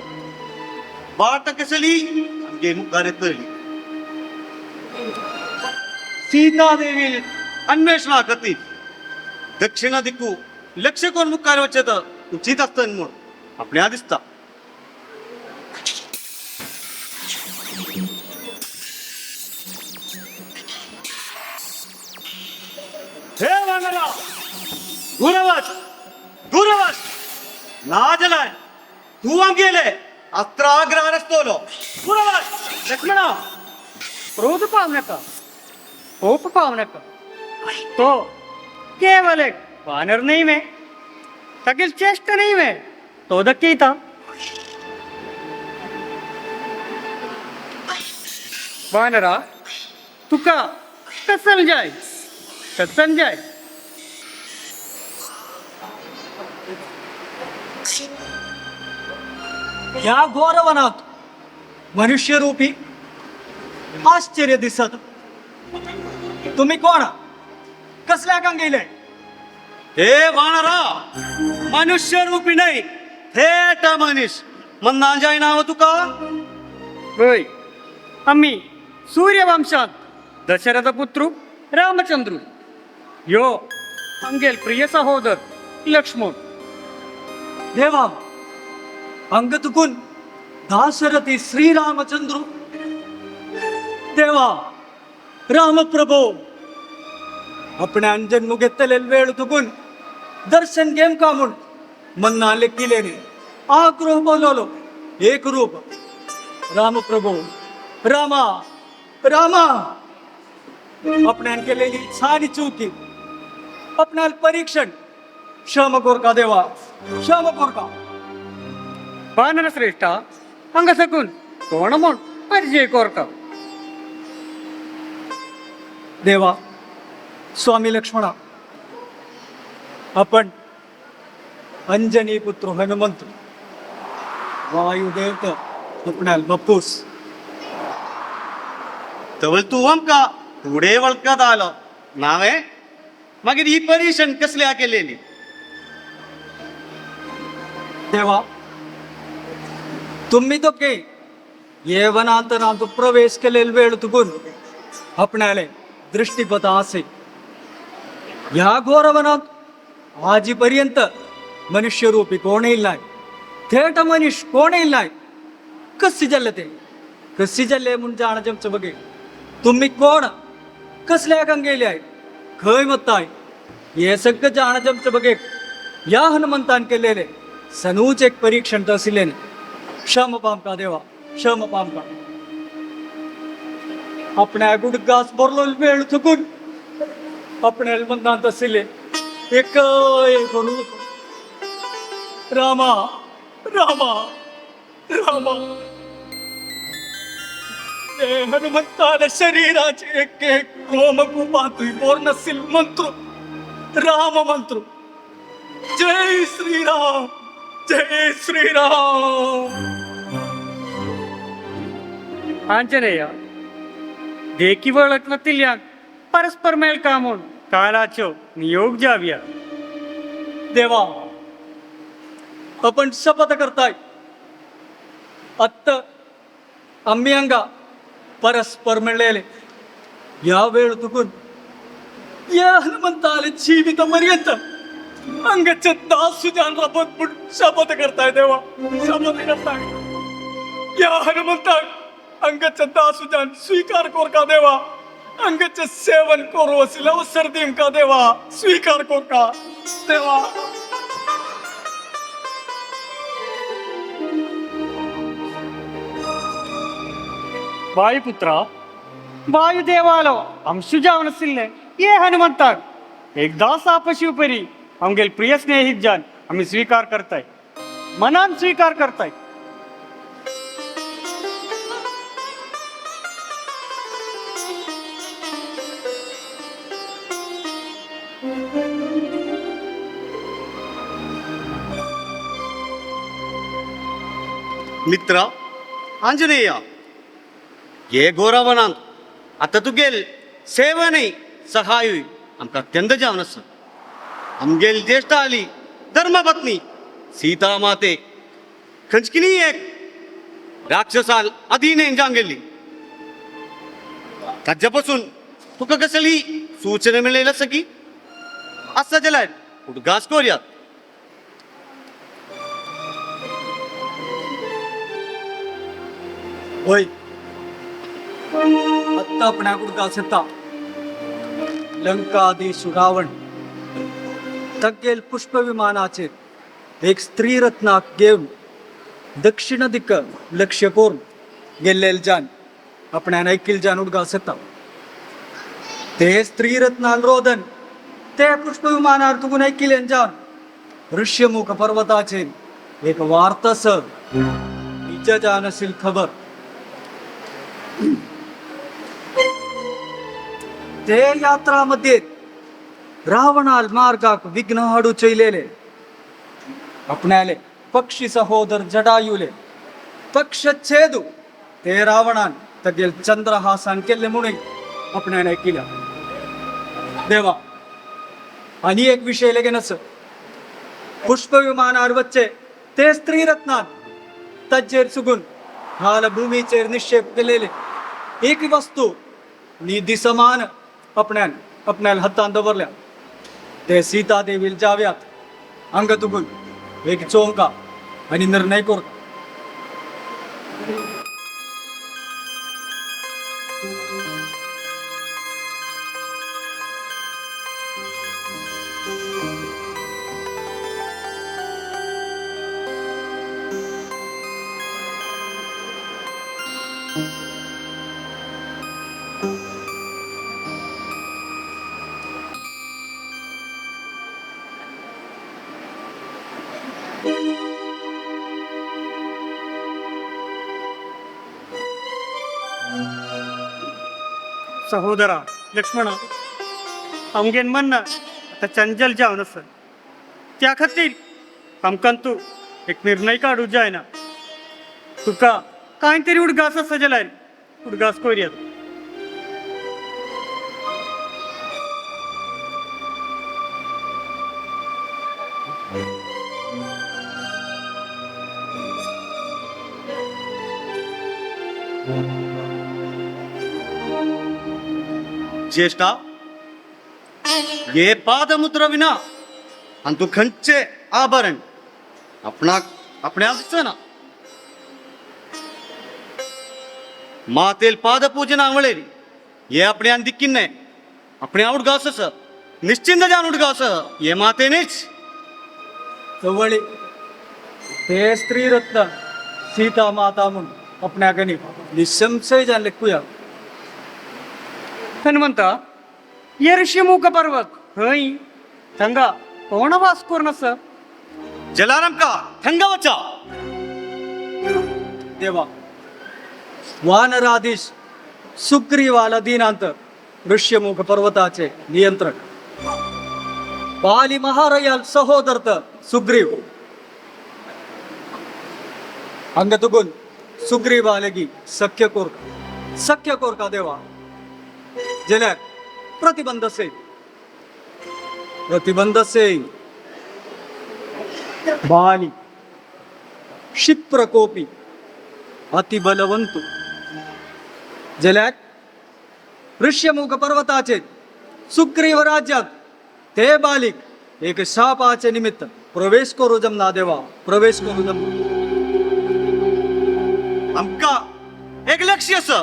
वाट कसली आमगे मुखार येतली. सीतादेवी अन्वेषणा खातीर दक्षिणा दिक्कू लक्ष कोण मुखार वचत उचित आसता म्हूण आपल्या दिसता. हे वानरा दूरवच दूरवच नाजलाय तू आमगेले अस्त्राग्रहार आसतलो. दूरवच
लक्ष्मणा क्रोध पाव नाका कोप पाव नाका. तो केवल एक वानर नहीं मैं तगिल चेष्ट नहीं मैं तो दक्कीता. वानरा तुका कसन जाय कसन जाय.
या घोरवनात मनुष्यरूपी आश्चर्य दिसत. तुम्ही कोण, कसल्या का गेले?
हे वानरा, मनुष्यरूपी नाही, थेट मनीस मन्ना जाय नाव तुका.
वय आम्ही सूर्यवंशात दशरथ पुत्र रामचंद्र, यो आमगेल प्रिय सहोदर लक्ष्मण.
देवा, अंग तुकून दाशरथी श्रीरामचंद्र. देवा रामप्रभो, आपणे अंजन मुगेत्तले वेळ तुकून दर्शन घेम का म्हूण मन्ना लेखिलेने आग्रह बोलवलो एक रूप. रामप्रभो रामा रामा, आपण्यान केलेली छान चुकी, आपणाल परीक्षण क्षम कोरका देवा, क्षम कोरका.
वानर श्रेष्ठ हांगा सकून कोण म्हूण परिचय कोरका.
देवा स्वामी लक्ष्मणा, आपण अंजनी पुत्र हनुमंत, वायुदेवत आपणाल बप्पूस.
तवल तूं आमकां फुडें वळखत आलो नावे, मागीर ही परिशन कसल्या केलेली?
देवा तुम्ही दोघे ये वनांतरांत प्रवेश केलेल वेळ तुकून आपणाले दृष्टीपथ असे. ह्या घोर वनात आजीपर्यंत मनुष्यरूपी कोण येईल नाही, थेट मनीष कोण येईल नाही. कशी जाल्ले ते, कशी जाल्ले म्हूण जाणा जमचे बघे. तुम्ही कोण, कसल्या गंगेले आहे, खंय वताय, हे सगळं जाणा जमचे बघे. या हनुमंतान केलेले सनूच एक परीक्षण तसिलेने. क्षम पामका देवा, क्षम पामका. आपण्या गुडगास भरलो वेळ चुकून आपण्या मनांत आशिल्ले एक एक रूप. रामा रामा रामा, ते हनुमंताला शरीराचे एक एक रोमकूपातूय बोर्नसील मंत्र, राम मंत्र. जय श्रीराम, जय श्रीराम.
आंजनेय देखी वळख परस्पर मेळ कामून कालाचो नियोग जाव्या.
देवा आपण शपथ करताय, आत्त आम्ही अंगा परस्पर मेळलेले या वेळ तुकून या हनुमंताले जीवित पर्यंत अंगाचे दास सुजान राबत म्हूण शपथ करताय देवा, शपथ करताय. या हनुमंताक अंगाचे दास सुजान स्वीकार कोरका देवा, अंगाचे सेवन करू असेल अवसर दिम का देवा, स्वीकार कोरका देवा.
वायुपुत्रा, वायुदेवालो अंशु जावन आशिल्ले ये हनुमंताक एकदा साप शिवपरी आमगेल प्रिय स्नेहित जान आमी स्वीकार करताय, मनान स्वीकार करताय.
मित्र आंजनेय, हे घोरावनांत आतां तुगेल सेवनय सहायूय आमकां अत्यंत जावन आसा. आमगेल ज्येश्ठ आली धर्मपत्नी सीता माते खंचकिनी एक राक्षसाल अधीन जावन गेल्ली. ताज्या पासून तुका कसली सूचना मेळ्ळेली आसा की आसा जाल्यार उडगास करुया.
होय, आत्ता आपण्या उडगास येता. लंकाधीश रावण तग्गेल पुष्पविमानाचेर एक स्त्री रत्नाक घेवन दक्षिण दिक लक्ष करून गेल्लेल जान आपण्यान ऐकील जान उडगास येता. ते स्त्री रत्नान रोदन ते पुष्पविमानार तुगून ऐकिलेन जान ऋष्यमुख पर्वताचेर एक वार्तास निज जान असील खबर. ते यात्रा मध्ये रावणाल मार्गाक विघ्न हाडू चैलेले आपणाले पक्षी सहोदर जटायुले पक्षछेदू ते रावणान तगेल चंद्रहासान केल्ले म्हणून आपणाने केला. देवा, आणि एक विषय लेगेनच पुष्पविमानार वच्चे ते स्त्रीरत्नान तज्जेर सुगून हाल भूमीचेर निक्षेप केलेले एक वस्तू निधी समान आपण्यान आपण्याला हातान दवरल्या ते सीता देवील जाव्यात अंग तुगून एक चोंका आणि निर्णय करता.
सहोदरा लक्ष्मणा, अमगेन म्हणणं आता चंचल जावन आसा, त्या खातीर आमकां तूं एक निर्णय काडूं जायना. तुका कांय तरी उडगास आसा जाल्यार उडगास करुया.
ज्येष्ठा, ये पादमुद्रा विना आणि तू खंचे आभरण आपणाक आपण्या दिसना. मातेल पादपूजन आवळेली ये आपण्या दिक्कीन आपणे उडगास निश्चिंत जान उडगास ये मातेनेच
चवळी ते स्त्रीरत्न सीता माता म्हणून आपण्या गणी निसंशय जान लेखूया.
हनुमंता, ये ऋषिमुख पर्वत हय थंगा कोण वास करून आसा?
जलाराम का थंगा वचा.
देवा, वानराधीश सुग्रीवाला दिनांत ऋष्यमुख पर्वताचे नियंत्रण बाली महारायाल सहोदरत सुग्रीव अंगतुगुन सुग्रीवालगी सख्य कोरका सख्य कोरका देवा, जेल्यार प्रतिबंध से प्रतिबंध से बाली क्षिप्रकोपी अतिबलवंतु जेल्यार ऋष्यमुख पर्वताचे सुग्रीव राज्यात ते बालिक एक शापाचे निमित्त प्रवेश करू जमना देवा, प्रवेश करू जमना.
आमका एक लक्ष्य आसा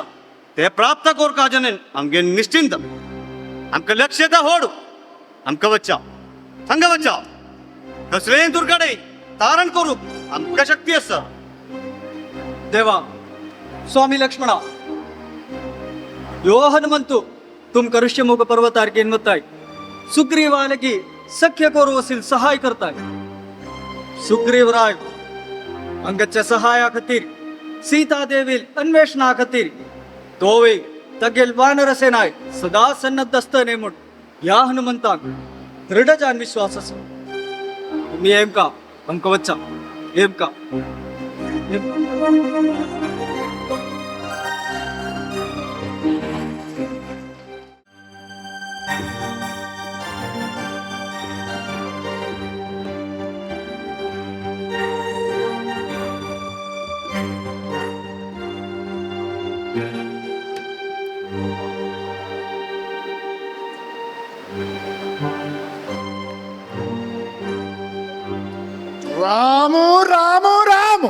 ते प्राप्त करका जनन आमगे निश्चिंत. आमकां लक्ष्य येता होड आमकां वच्चा थंगा वच्चा कसलेय दुर्घडे तारण करूंक आमकां शक्ती आसा.
देवा, स्वामी लक्ष्मणा, यो हनुमंतु तुमका ऋष्यमुख पर्वतार गेनवताय सुग्रीवालगी सख्य करू असेल सहाय करताय. सुग्रीवराय अंगच्या सहाया खातीर सीता देवील अन्वेषणा खातीर तोवे तगेल वानर सेनाय सदा सन्नद्ध आसतले म्हूण ह्या हनुमंताक दृढ जान विश्वास आसा. तुमी एमका आमकां वच्चा एमका.
रामू रामू रामू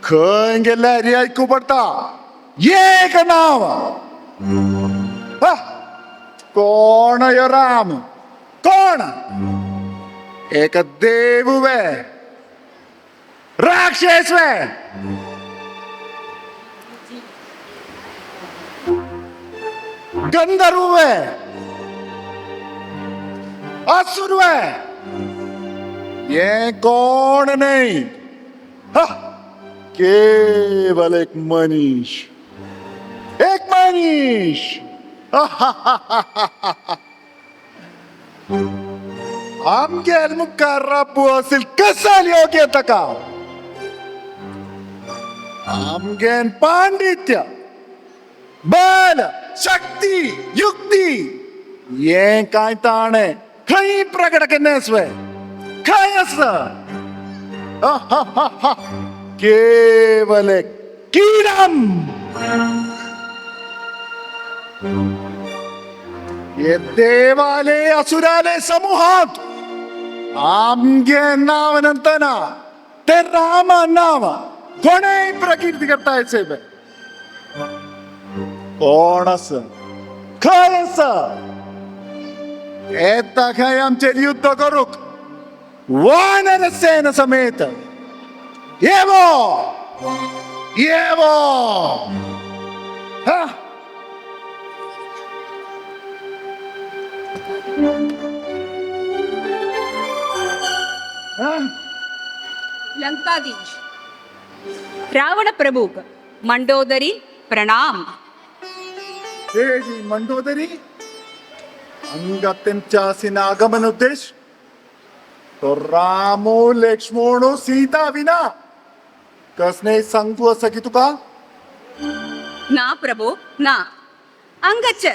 खंय गेल्यार आयकू पडटा एक नांव. कोण यो राम? कोण? एक देव वे, राक्षस वे? गंधर्व वे, असुर वे? ये कोण नहीं, हा, केवल एक मनीष, एक मनीष आमगेल मुखार राबू असेल कसाल योग्य ताका. आमगेन पांडित्य, बल, शक्ती, युक्ती हें कांय ताणें खंय प्रकट केन्ना आसवे, खंय आसा? केवल किडम. हे देवाले असुराले समूहात आमगे नाव नंतना ते रामा नाव कोणेय प्रकीर्ती करता येचे. कोण आसा, खंय आसा? येता खंय आमचेर युद्ध करूक वानर सेन समेत. येवो येवो. हा
लंकाधीश रावण प्रभु मंडोदरी प्रणाम.
देवी मंडोदरी, अंगत्यंचासिन आगमन उद्देश तो रामो लक्ष्मणो सीता विना कसने सांगू असं की तुका?
ना प्रभु ना. अंगच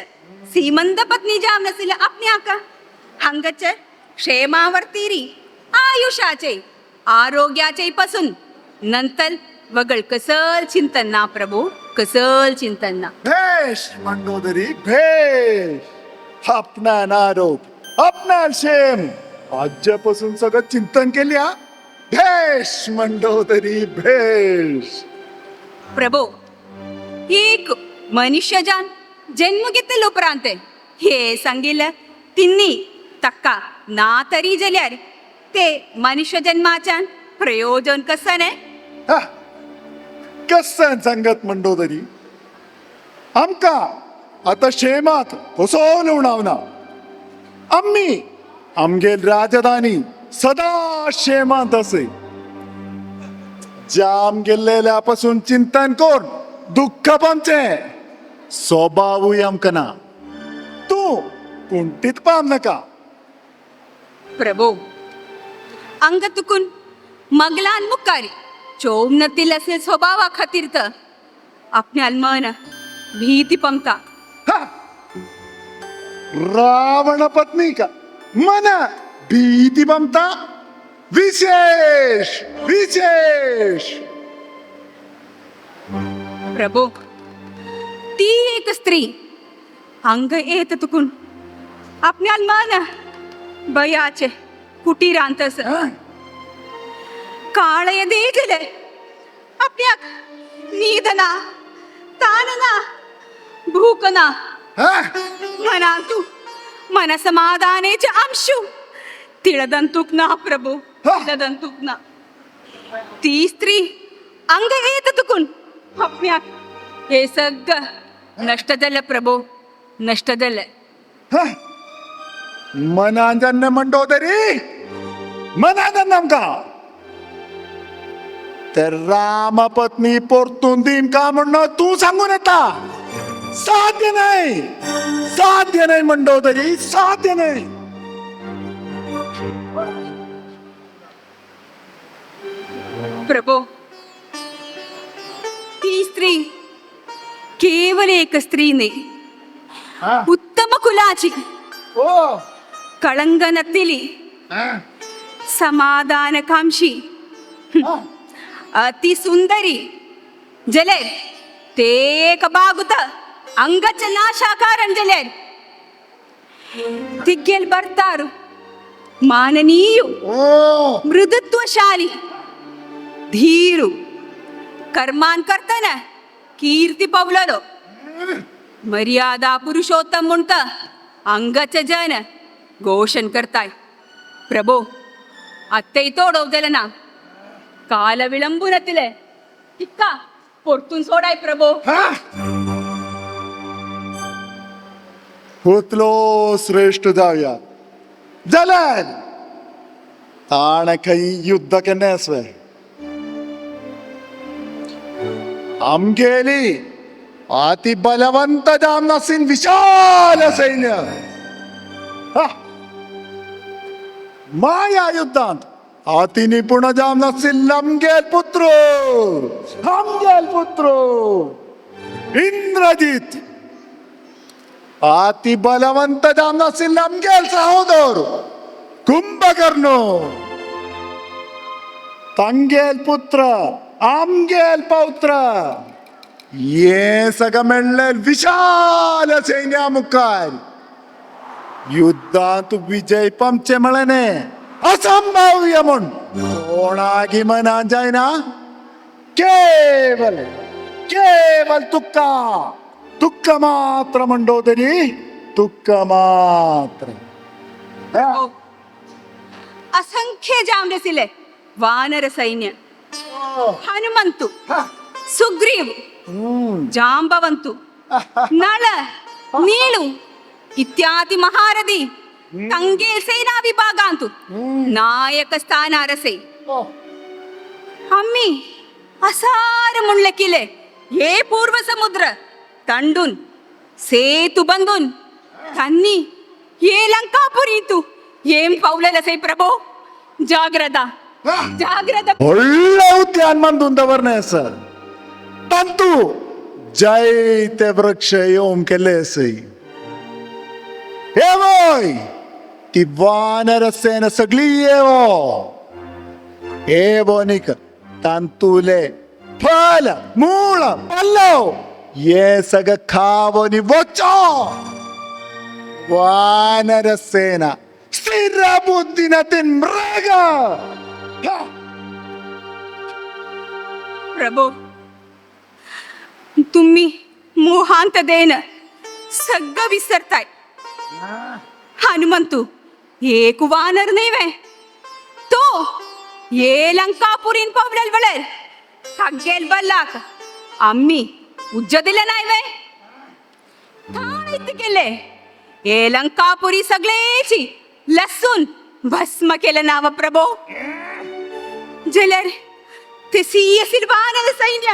सीमंत पत्नी जावनसिल आपण्याक हंगच क्षेमावर्तीरी आयुषाचे आरोग्याचे पासून नंतर वगळ कसल चिंतन ना प्रभु, कसल चिंतन ना.
भेष मंडोदरी भेष. आपणा आरोप आपणा क्षेम आजपासून सगळं चिंतन केल्या. भेष मंडोदरी भेष.
प्रभु एक मनुष्यजान जन्म घेतले उपरांत हे सांगितलं तिन्ही तक्का ना तरी जाल्यार ते मनुष्य जन्माच्यान प्रयोजन कसं नाही?
कसं सांगत मंडोदरी, आमका आता क्षेमात कसो उणावना. आम्ही आमगेल राजधानी सदा क्षेमात असे. जाम गेल्लेल्यापासून चिंतन कोण दुःख पामचे स्वभावूय आमकां ना. तूं कुंटीत पाम नका.
प्रभो अंग तुकून मगलान मुखार चोमनतील असे स्वभावा खातीर तर आपल्याल मन भीती पमता.
रावण पत्नी का मन भीती पमता? विशेष विशेष.
प्रभो ती एक स्त्री अंग येत तुकून आपल्याल मन बयाचे कुटीरांत काळय देजले आपल्याक नीदना तानना भूक ना मनांतू मन समाधानेचे अंशु तिळदंतूक ना प्रभु, तिळदंतूक ना. ती स्त्री अंग येत तुकून आपल्याक हे सगळं नष्ट झालं प्रभु, नष्ट झालं.
मनांजन मंडोदरी मनांजन आमका तर रामपत्नी परतून दीन का म्हणणं तू सांगून येता साध्य नाही, साध्य नाही मंडोदरी, साध्य नाही.
प्रभो ती स्त्री केवल एक स्त्री नाही, उत्तम कुलाची, कळंगनतिली, समाधानकांक्षी, अति सुंदरी जले ते कबागुत अंगच नाशाकारण जले तिग्गेल ಬರ್ತಾರು ಮಾನನೀಯು ಮೃದುತ್ವಶಾಲಿ ಧೀರು ಕರ್ಮಾನ್ ಕರ್ತನ ಕೀರ್ತಿ ಪೌಲರು मर्यादा पुरुषोत्तम म्हणता अंगाच्या जन घोषण करताय. प्रभो आत्ताही तोडवतेल ना काल विलंबून तिले तिक्का परतून सोडाय प्रभो.
होतलो श्रेष्ठ जावया जाल्यार ताणें खंय युद्ध केन्ना आसवे. आमगेली
अति बलवंत जामनासीन विशाल सैन्य. माया युद्धांत अति निपुण जामनासीन आमगेल पुत्र, आमगेल पुत्र इंद्रजीत. अति बलवंत जामनासीन आमगेल सहोदर कुंभकर्ण. तंगेल पुत्र आमगेल पौत्र ये सगळं मेळ्ळें विशाल सैन्या मुखार युद्धांत विजय पमचे म्हळें असंभाव्य म्हूण कोणागी मनान जायना. केवल केवल तुक्का तुक्का मात्र मंडोदरी, तुक्का मात्र.
असंख्य जामरसिले वानर सैन्य, हनुमंतु, सुग्रीव, जांबवंतु, नळ, नीಳು इत्यादि महारथी ತಂಗೇಲ್ ಸೇನಾ ವಿಭಾಗಾಂತು ನಾಯಕ ಸ್ಥಾನ ಅರಸೆ. ಅಮ್ಮಿ ಅಸಾರ ಮುಳ್ಳಕಿಲೆ ಏ ಪೂರ್ವ ಸಮುದ್ರ ತಂಡುನ್ ಸೇತು ಬಂದುನ್ ತನ್ನಿ ಏ ಲಂಕಾಪುರೀತು ಏಂ ಪೌಲಲಸೈ ಪ್ರಭೋ. ಜಾಗ್ರದ ಜಾಗ್ರದ.
ಒಳ್ಳೆ ಉದ್ಯಾನ ಮಂದುಂದವರ್ನೆ ಸರ್ ತಂತು ಜೈತೆ ವೃಕ್ಷ ಯೋಂ ಕೆಲ್ಲೆ ಸೈ. ಏವೋಯ್ ती वानरसेना सगळी येवो एवोनिक तांतुले फल मूळ पल्लव ये सगळं खावोनी वचो. वानरसेना स्थिर बुद्धिನ ತಿನ್ ಮೃಗ.
प्रभो, तुम्ही मोहांत देन सगळं विसरताय. हनुमंतु एक वानर नाही तो ये लंकापुरीन पावलेल वळेल ತಗ್ಗೇಲ್ ಬಲ್ಲಾಕ ಅಮ್ಮಿ ಉಜ್ಜದಿಲ್ಲ ನಾಯ್ವೆ ठाण ए लंकापुरी सगळेची लसूण भस्म केलं नाव प्रभो. जलेर ते सीयसिल वानर सैन्य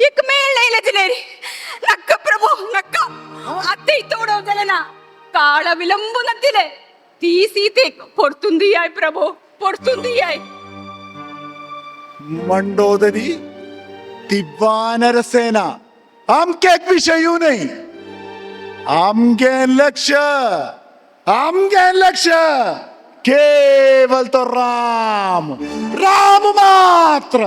एक मेळ जलेरी नक्क प्रभो नक्क ಅತ್ತೆ ತೋಡೋದಲನ ಕಾಳ ವಿಳಂಬುನಂತಿದೆ ತೀ ಸೀತೆ ಪೊರ್ತುಂದಿಯಾಯ್ ಪ್ರಭೋ ಪೊರ್ತುಂದಿಯಾಯ್.
मंडोदरी ती वानर सेना आमकेक विषयू नाही. आमगे लक्ष, आमगे लक्ष केवल तो राम, राम मात्र.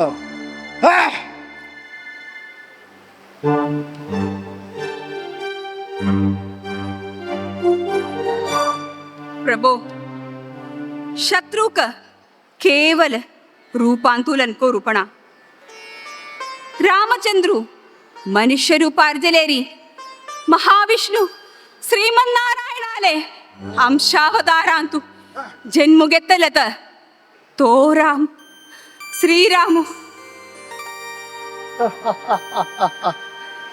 प्रभो, शत्रुक केवल रूपांतुलन कोरुपणा. रामचंद्रू मनुष्य रूपार्जलेरी महाविष्णु श्रीमन्नारायणाले अंशावतारांतु ಜನ್ಮುಗೆತ್ತಲತ ತೋ ರಾಮ್ ಶ್ರೀರಾಮು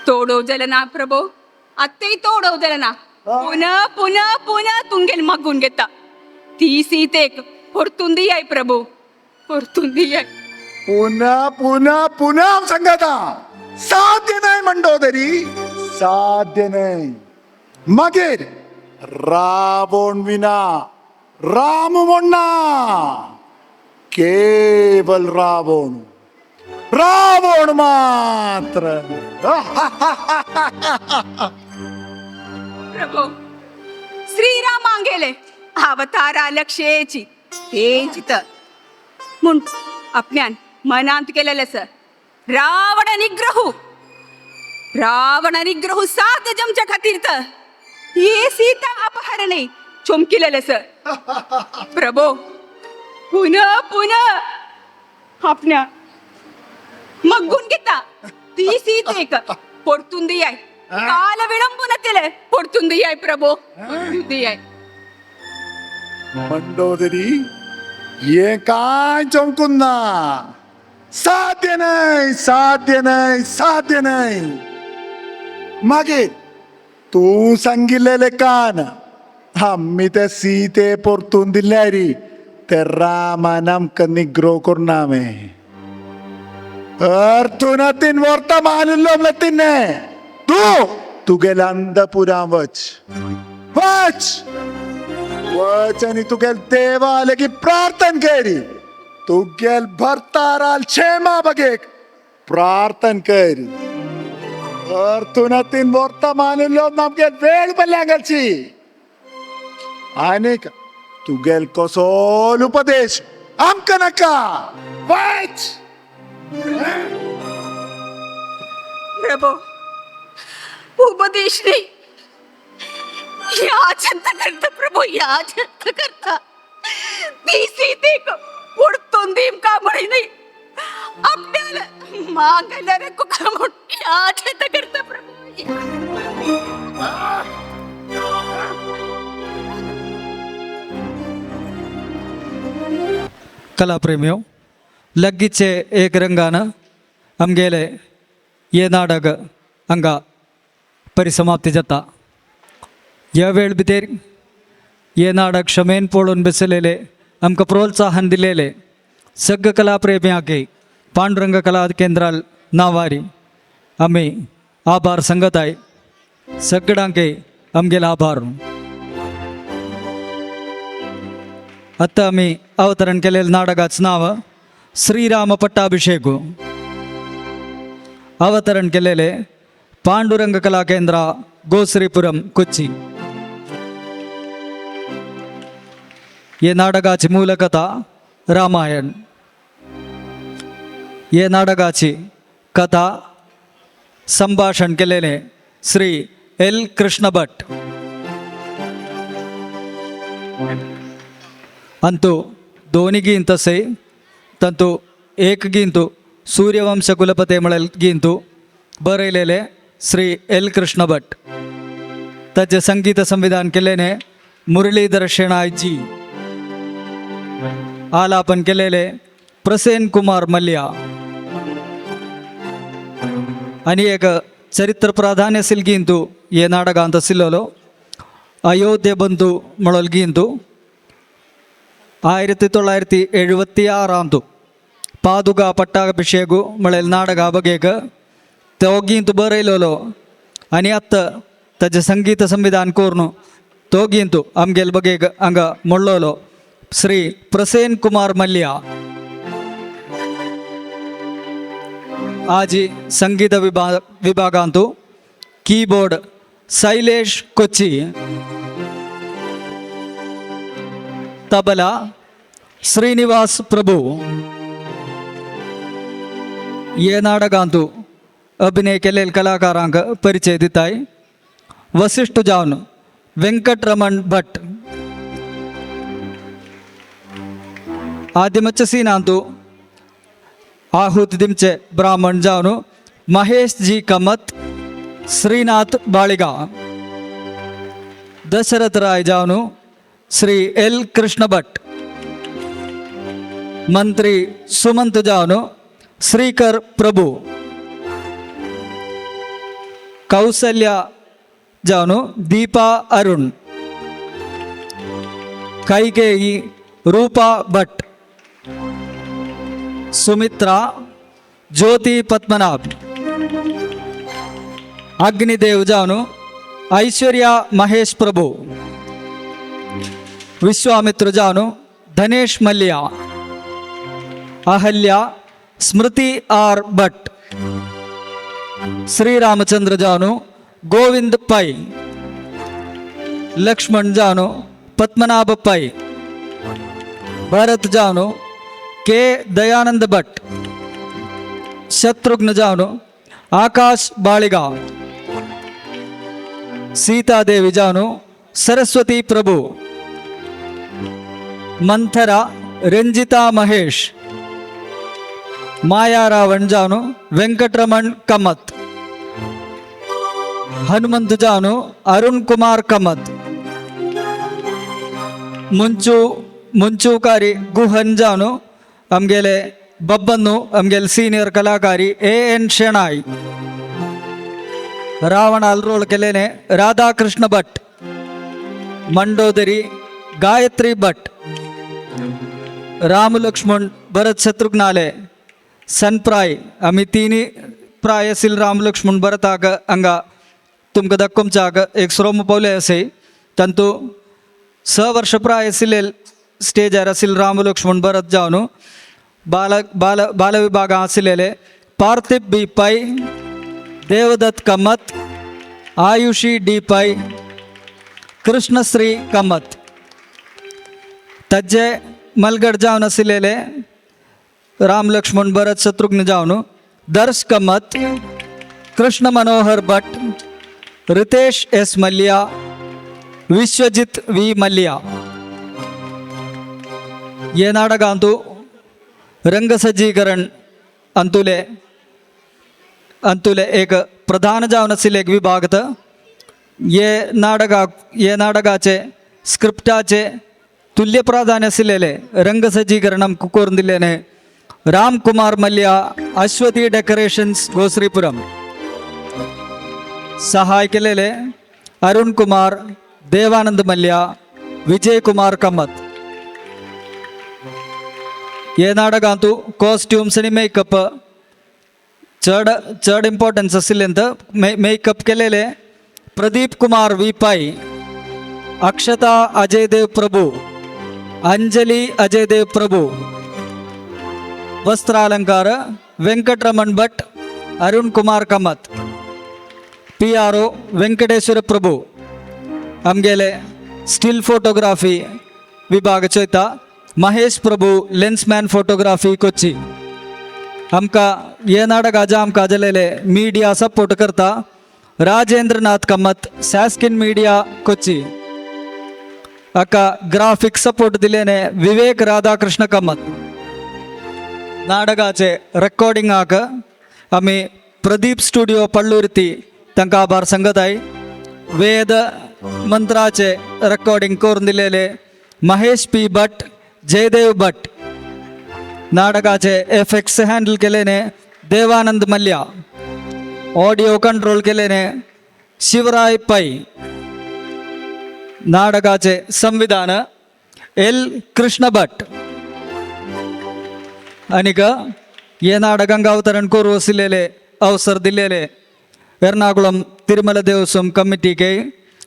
ತೋಡೋ ಜಲನಾ ಪ್ರಭೋ ಅತ್ತೆ ತೋಡೋ ಜಲನಾ. ಪುನಃ ಪುನಃ ಪುನಃ ತುಂಗೆಲ್ ಮಗ್ಗುನ್ಗೆತ್ತ ತೀ ಸೀತೆಕ್ పొర్తుందియాయ్ ప్రభు పొర్తుందియాయ్.
पुन्हा पुन्हा पुन्हा संगता साध्य नाही मंडोदरी, साध्य नाही. मगेर रावण विना राम म्हणना केवल रावण, रावण मात्र.
प्रभो, श्रीरामांगेले अवतारा लक्षेची तेजित म्हूण आपल्यान मनांत केलेलें सर रावण निग्रहू, रावण निग्रहू सात जमच्या खातीर तर ये सीता अपहरणे चमकिलेलें सर प्रभो. पुन्हा पुन्हा आपल्या मग्गून घेता ती सीतेक పొడుతుందియాయ్ కాల విడంబునతిలే పొడుతుందియాయ్ ప్రభో పొడుతుందియాయ్.
मंडोदरी ये काय चमकुन्ना साध्य नाही, साध्य नाही, साध्य नाही. मागीर तूं सांगिल्लें कान आमी ते सीते परतून दिल्यारी ते रामान आमकां निग्रो करना में अर्थून तीन वर्ता मानिल्लो तिन्ने. तूं तुगेल्या अंधपुरां वच वच वच आनी तुगेल देवा लेगीत प्रार्थन करी तुगेल भर्ताराल क्षेमा बगेक प्रार्थन कर. अर्थुनतीन वर्तमानिल्लो आमगे वेळ पडल्या आनीक तुगेल कसोल उपदेश आमकां नाका. वच.
प्रभु, उपदेश नाही, याचन करता प्रभु, याचन करता. ती सीतेक पुरतून दीम का म्हणी नाही, आपल्याला मागणारे कुका म्हण याचन करता प्रभु.
कलाप्रेमियों, लग्गीचे एक रंगान आमगेले ये नाटक हांगा परिसमाप्ती जाता. ह्या वेळ भितर हे नाटक क्षमेन पळोवन बसलेले आमकां प्रोत्साहन दिलेले सगळे कलाप्रेमियांक पांडुरंग कला केंद्राल नांवारी आमी आभार सांगताय. सगळ्यांक आमगेले आभार. आतां आमी अवतरण केलेलें नाटकाचें नांव श्रीराम पट्टाभिषेक. अवतरण केलेले पांडुरंग कला केंद्र, गोश्रीपुरम, कोच्ची. हे नाटकाची मूलकथा रामायण. हे नाटकाची कथा संभाषण केलेले श्री एल कृष्ण भट. अंतू दोन्ही गींत असे ತಂತು एक गींतु सूर्यवंश कुलपते म्हळेल गींतु बरयलेले श्री एल कृष्ण भट. ताचे संगीत संविधान केलेले मुरलीधर शेणायजी. आलापन केलेले प्रसेन कुमार मल्ल्या. आनी एक चरित्र प्राधान्य आशिल्ल गींतु हे नाटकांत आशिल्लो अयोध्ये बंधू म्हणून गींतु 1976 पादुका पट्टाभिषेक म्हळेल नाटका बगेक तो गींत बरयलेलो आनी आतां ताजें संगीत संविधान करून तो गींत आमगेल बगेक हांगा म्हणलोलो श्री प्रसेन कुमार मल्ल्या. आजी संगीत विभागांतु कीबोर्ड शैलेश कोच्ची, तबला श्रीनिवास प्रभु. हे नाटकांतु अभिनय केलेले कलाकारांक परिचय दिताय. वसिष्ठ जावन वेंकटरमण भट. आदिमच्च सीनांतु आहुत दिमचे ब्राह्मण जावन महेश जी कमत, श्रीनाथ बाळिगा. दशरथ राय जावन श्री एल कृष्ण भट. मंत्री सुमंत जावन श्रीकर प्रभु. कौसल्या जावन दीपा अरुण. कैकेयी रूपा भट. सुमित्रा ज्योती पद्मनाभ. अग्निदेव जावन ऐश्वर्या महेश प्रभु. विश्वामित्र जावन धनेश मल्ल्या. अहल्या स्मृती are Bhat. Shriramchandra जावन गोविंद पै. लक्ष्मण जावन पद्मनाभ पै. भरत जावन के दयानंद भट. शत्रुघ्न जावन आकाश बाळिगा. सीतादेवी जावन सरस्वती प्रभु. मंथरा रंजिता महेश. माया रावण जावन वेंकटरमण कमत. हनुमंत जावन अरुण कुमार कमत. मुंचुकारी गुहन जावन आमगेले बब्बन्नु आमगेले सिनियर कलाकारी ए एन शेणाय. रावणाल रोल केलेले राधाकृष्ण भट. मंडोदरी गायत्री भट. राम लक्ष्मण भरत शत्रुघ्नाले सनप्राय आमी तिनी प्राय आशिल्ले राम लक्ष्मण भरताक हांगा तुमकां दाखोवच्याक एक श्रोम पावले असे तांतू 6 वर्ष प्राय आशिल्ले स्टेजार आशिल्ले राम लक्ष्मण भरत जावन बाल बाल बाल विभागां आशिल्ले Parthib B Pai, Devadatt Kamath, Ayushi D Pai, Krishnashree Kamath. तज्जे मलगड जावन आशिल्ले राम लक्ष्मण भरत शत्रुघ्न जावन दर्श कमत, कृष्ण मनोहर भट, रितेश एस मल्ल्या, विश्वजित वी मल्ल्या. ये नाटकांतु रंगसज्जीकरण अंतुले अंतुले एक प्रधान जावन आशिल्ले एक विभाग. ये नाटका ये नाटकाचे स्क्रिप्टाचे तुल्य प्राधान्य आशिल्लेले रंगसज्जीकरण करून दिल्लेने रामकुमार मल्ल्या, अश्वती डेकोरेशन्स गोश्रीपुरम. सहाय केलेले अरुण कुमार, देवानंद मल्ल्या, विजय कुमार कमत. हे नाटकांतु कॉस्ट्युम्स आनी मेकअप चड चड इम्पॉर्टन्स आशिल्लें. मेकअप केलेले प्रदीप कुमार वी पै, अक्षता अजय देव प्रभू, अंजली अजय देव प्रभू. वस्त्रालंकार Venkataraman Bhat, Arun Kumar Kamath. PRO Venkateshwara Prabhu. आमगेले स्टील फोटोग्राफी विभाग चोयता महेश प्रभू, लेन्समॅन फोटोग्राफी कोच्ची. आमकां हे नाटकाचे आमकां जालेले मिडिया सपोर्ट करता राजेंद्रनाथ कमत, सॅस्किन मिडिया कोच्ची. हाका ग्राफिक सपोर्ट दिलेने विवेक राधाकृष्ण कमत. नाटकाचे रेकॉर्डिंगाक आमी प्रदीप स्टुडियो पळ्ळुर्ती तांकां आभार सांगताय. वेद मंत्राचे रेकॉर्डिंग करून दिलेले महेश पी भट, जयदेव भट. नाटकाचे एफेक्ट्स हँडल केलेने देवानंद मल्ल्या, ऑडिओ कंट्रोल केलेने शिवराय पै. नाटकाचे संविधान एल कृष्ण भट. आनीक हे नाटक अवतरण करू आशिल्लेले अवसर दिलेले एर्नाकुलम तिरुमल देवस्वम कमिटीके,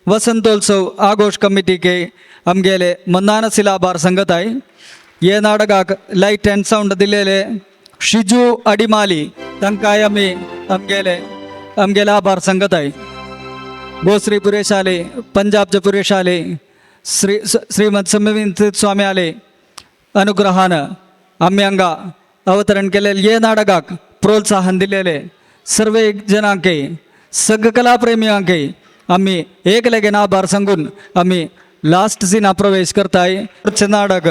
वसंतोत्सव आघोष कमिटीके आमगेले मनानसिल आभार सांगताय. हे नाटकाक लायट अँड सावंड दिलेले शिजू अडिमाली तांकांय आमी आमगेले आमगेले आभार सांगताय. गोश्री पुरेश आले, पंजाबचे पुरेश आले, श्री श्रीमद संवित स्वामी आले अनुग्रहान आमी हांगा अवतरण केलेले हे नाटकाक प्रोत्साहन दिलेले सर्व जणांके, सग कलाप्रेमियांके आमी एक लेगीन आभार सांगून आमी लास्ट सीना प्रवेश करताय. नाटक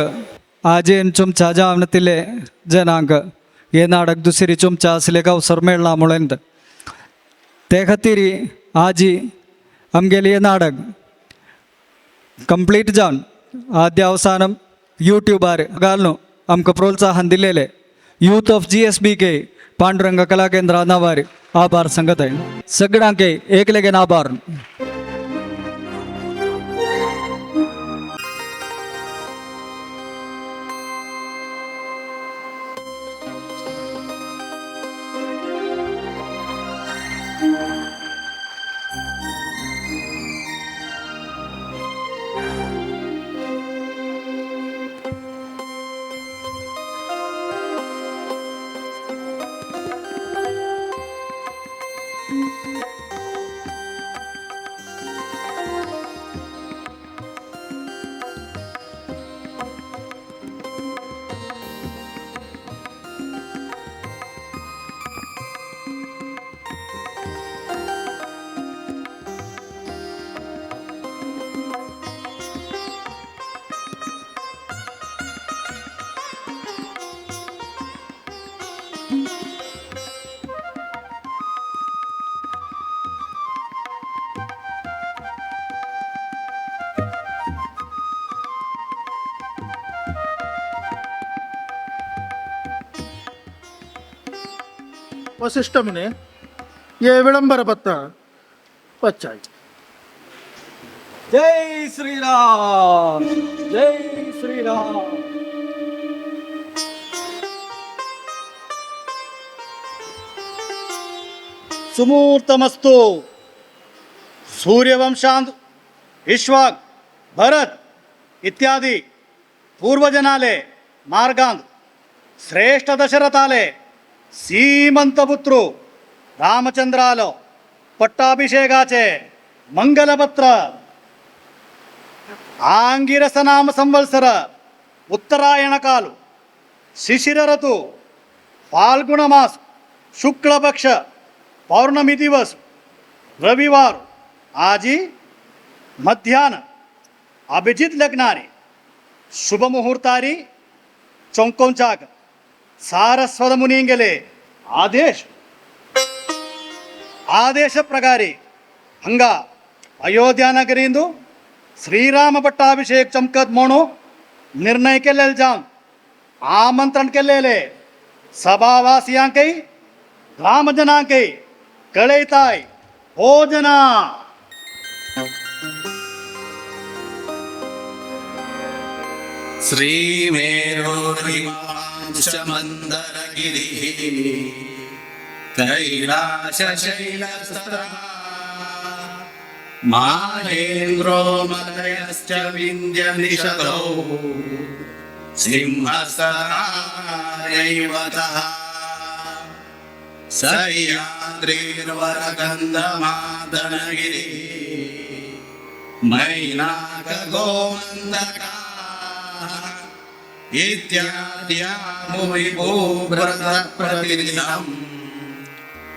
आजेन चुमचा जावन तिले जनांक हे नाटक दुसरी चुमचा आसले अवसर मेळना म्हणून ते खातीर आजी आमगेले हे नाटक कंप्लीट जावन आद्य अवसानं यूट्यूबार घालून आमकां प्रोत्साहन दिलेले youth of GSBK Panduranga Kala Kendra नावार आभार सांगताय. सगळ्यांके एक लेगीन आभार.
वशिष्ठ मुने ये विलंबर पत्र पच्चाई.
जय श्रीराम, जय श्रीराम.
सुमुहूर्तमस्तु. सूर्यवंशांत इश्वाक, भरत इत्यादी पूर्वजनाले मार्गांत श्रेष्ठ दशरथाले सीमंतपुत्रु रामचंद्रालो पट्टाभिषेकाचे मंगलपत्र आंगिरसनाम संवत्सर उत्तरायण काल शिशिर ऋतु फाल्गुन मास शुक्ल पक्ष पौर्णमी दिवस रविवार आजी मध्यान्ह अभिजित लग्नारी शुभमुहूर्तारी चौकोंचाक सारस्वत मुनिंगेले आदेश आदेश प्रकारे हंगा अयोध्या नगरींदु श्रीराम पट्टाभिषेक चमकत म्हणू निर्णय केलेले जावन आमंत्रण केलेले सभावासियांकय ग्रामजनांकय कळयताय हो जना.
श्रीमेरोरिवांशमन्दरगिरिः कैलासशैलस्तथा माहेन्द्रो मलयश्च विन्ध्यनिषदौ सिंहस्तरायैवतः सह्याद्रिर्वरगन्धमादनगिरिः मैनाकगोमन्दकाः इत्याद्यामुविभूव्रतप्रतिदिनं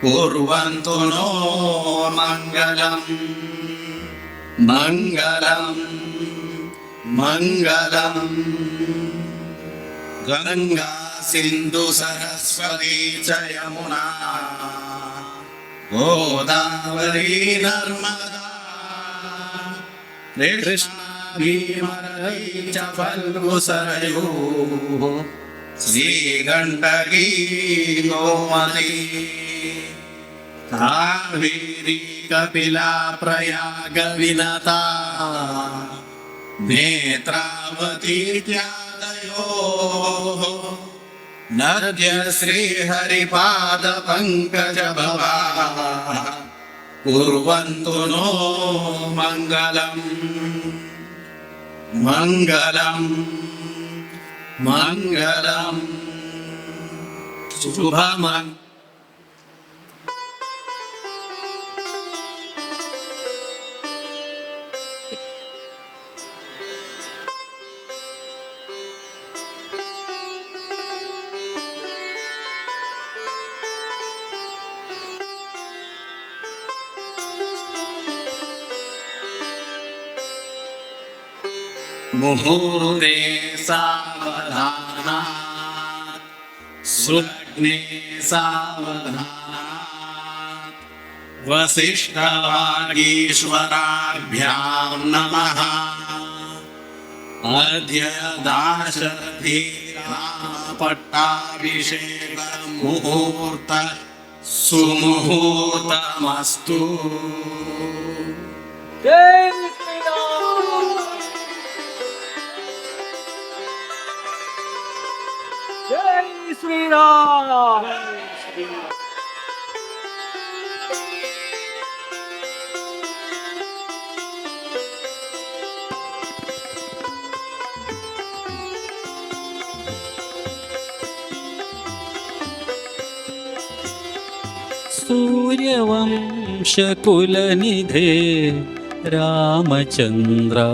कुर्वन्तु नो मङ्गलं मङ्गलं मङ्गलं. गङ्गा सिन्धु सरस्वती च यमुना गोदावरी नर्मदा कृष्णा भीमरवी च फल्गुसरयूः श्रीगण्डकी गोमती कावेरी कपिला प्रयाग विनता नेत्रावती त्यादयोः नद्य श्रीहरिपाद पङ्कज भवाः कुर्वन्तु नो मङ्गलम् मङ्गलम् मङ्गलम्. शुभमङ्गलम्. मुहूर्ते सावधाना सुलग्ने सावधाना वसिष्ठवागीश्वराभ्यां नमः. अद्य दाशरथी रामपट्टाभिषेक मुहूर्त सुमुहूर्तमस्तु.
जय श्रीराम. जय श्रीराम.
सूर्यवंशकुलनिधे रामचंद्रा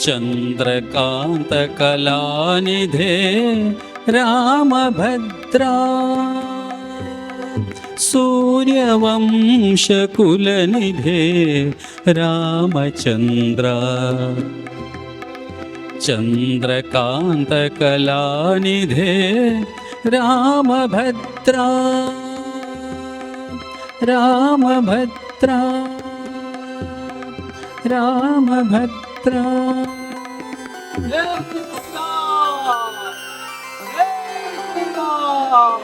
चंद्रकांतकलानिधे रामभद्रा सूर्यवंशकुलनिधे रामचंद्रा चंद्रकांतकलानिधे रामभद्रा रामभद्रा रामभद्रा.
जय श्रीराम. जय श्रीराम.